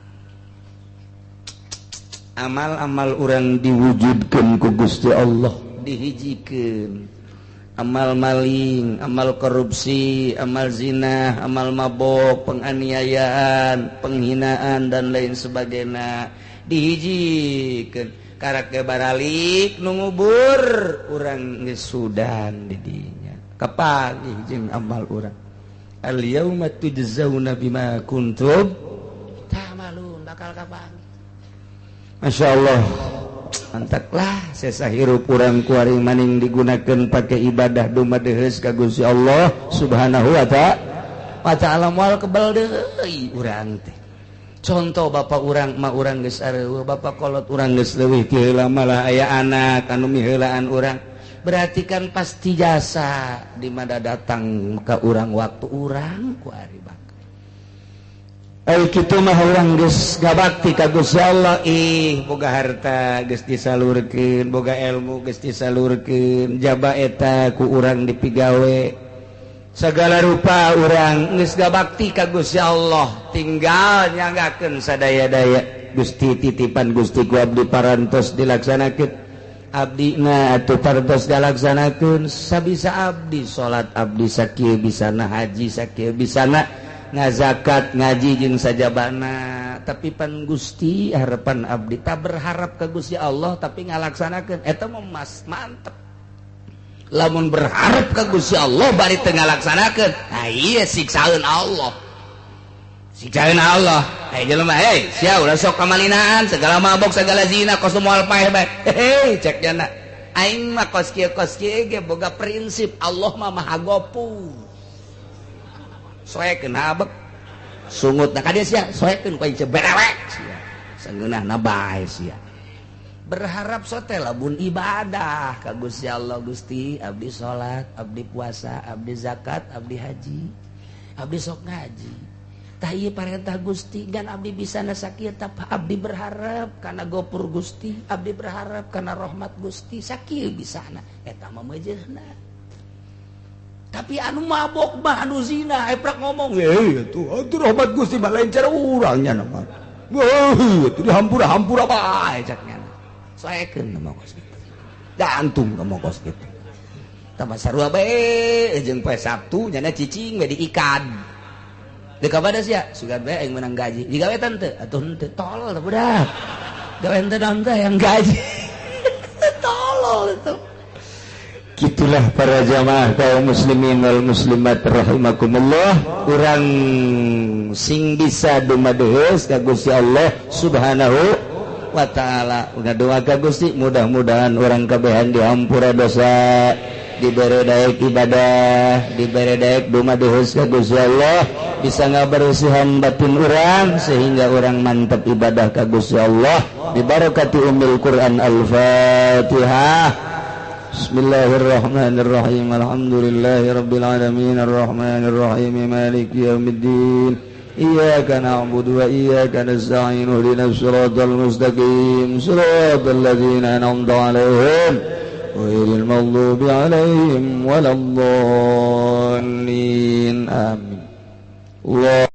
Amal-amal urang diwujudkeun ku Gusti Allah, dihijikeun. Amal maling, amal korupsi, amal zina, amal mabok, penganiayaan, penghinaan dan lain sebagainya dihijikeun. Karak ge baralik nu ngubur urang geus sudan di dinya. Kapanggih jeung amal urang. Al yauma tujzauna bima kuntum ta'malun, bakal kapanggih. Masya Allah, mantaklah sesa hirup urang kuari maning digunakan pakai ibadah dumadeheus ka Gusti Allah Subhanahu wa ta'ala moal kebel deui urang teh. Contoh bapak urang ma urang geus areueuh, bapak kolot urang geus leuwih ti heula malah aya anak anu miheulaan urang. Berarti kan pasti jasa di mana datang ka urang waktu urang kuari bakal. Ai kitu mah urang geus gabakti ka Gusti Allah, ih boga harta geus disalurkeun, boga ilmu geus disalurkeun, jaba eta ku urang dipigawe. Segala rupa urang geus gabakti ka Gusti Allah, tinggal nyanggakeun sadaya-daya. Gusti titipan Gusti ku abdi parantos dilaksanakeun. Abdina atuh parantos dilaksanakeun sabisa abdi salat abdi sakieu bisana, haji sakieu bisana, ngazakat ngaji jeung sajabana. Tapi pan Gusti harapan abdi tak berharap ke Gusti Allah tapi ngalaksanakeun eta mah mas mantep. Lamun berharap ke Gusti Allah bari teu ngalaksanakeun, nah ieu siksaeun Allah. Siksaeun Allah. Hei jelema, hei sia ulah sok kamalinaan, segala mabok, segala zina, kos moal paeh bae. Hei cek jana. Aing mah kos kieu ge boga prinsip Allah mah Maha Gopur. Soekeun habek sungut na ka dieu sia, soekeun ku aing berewek sia. Sangeunahna bae sia. Berharap sote lamun ibadah ka Gusti Allah. Gusti abdi salat, abdi puasa, abdi zakat, abdi haji, abdi sok ngaji. Tah ieu parentah Gusti gan abdi bisa sakieu tah abdi berharap kana gopur Gusti, abdi berharap kana rahmat Gusti, sakieu bisana eta mah meujeuhna. Tapi anu mabok mah anu zina eprak ngomong, atuh atuh rahmat Gusti mah lain cara urang nya mah. Wah, atuh dihampura-hampura bae cak nya. Soekeun mah kos kitu. Gantung mah kos kitu. Tambah sarua bae jeung poe Sabtu nyana cicing we diikan. Deuk ka sia, sugan bae aing meunang gaji. Digawe teu? Atuh henteu, tolol budak. Gawe henteu naon teh yang gaji. Tolol itu. Gitulah para jamaah kaum muslimin wal muslimat rahimakumullah. Urang sing bisa dumadeheus ka Gusti Allah Subhanahu wa ta'ala. Ngadoa ka Gusti mudah-mudahan urang kabehan dihampura dosa, dibere daek ibadah, dibere daek dumadeheus ka Gusti Allah, bisa ngabersihan batin urang sehingga urang mantap ibadah ka Gusti Allah. Bibarakati ummil Quran. Al-Fatihah. Bismillahirrahmanirrahim. Alhamdulillahirabbil alamin arrahmanirrahim maliki yaumiddin. Iyyaka na'budu wa iyyaka nasta'in ihdinas siratal mustaqim siratal ladzina an'amta 'alaihim ghairil maghdubi 'alaihim waladdallin. Amin. Allah.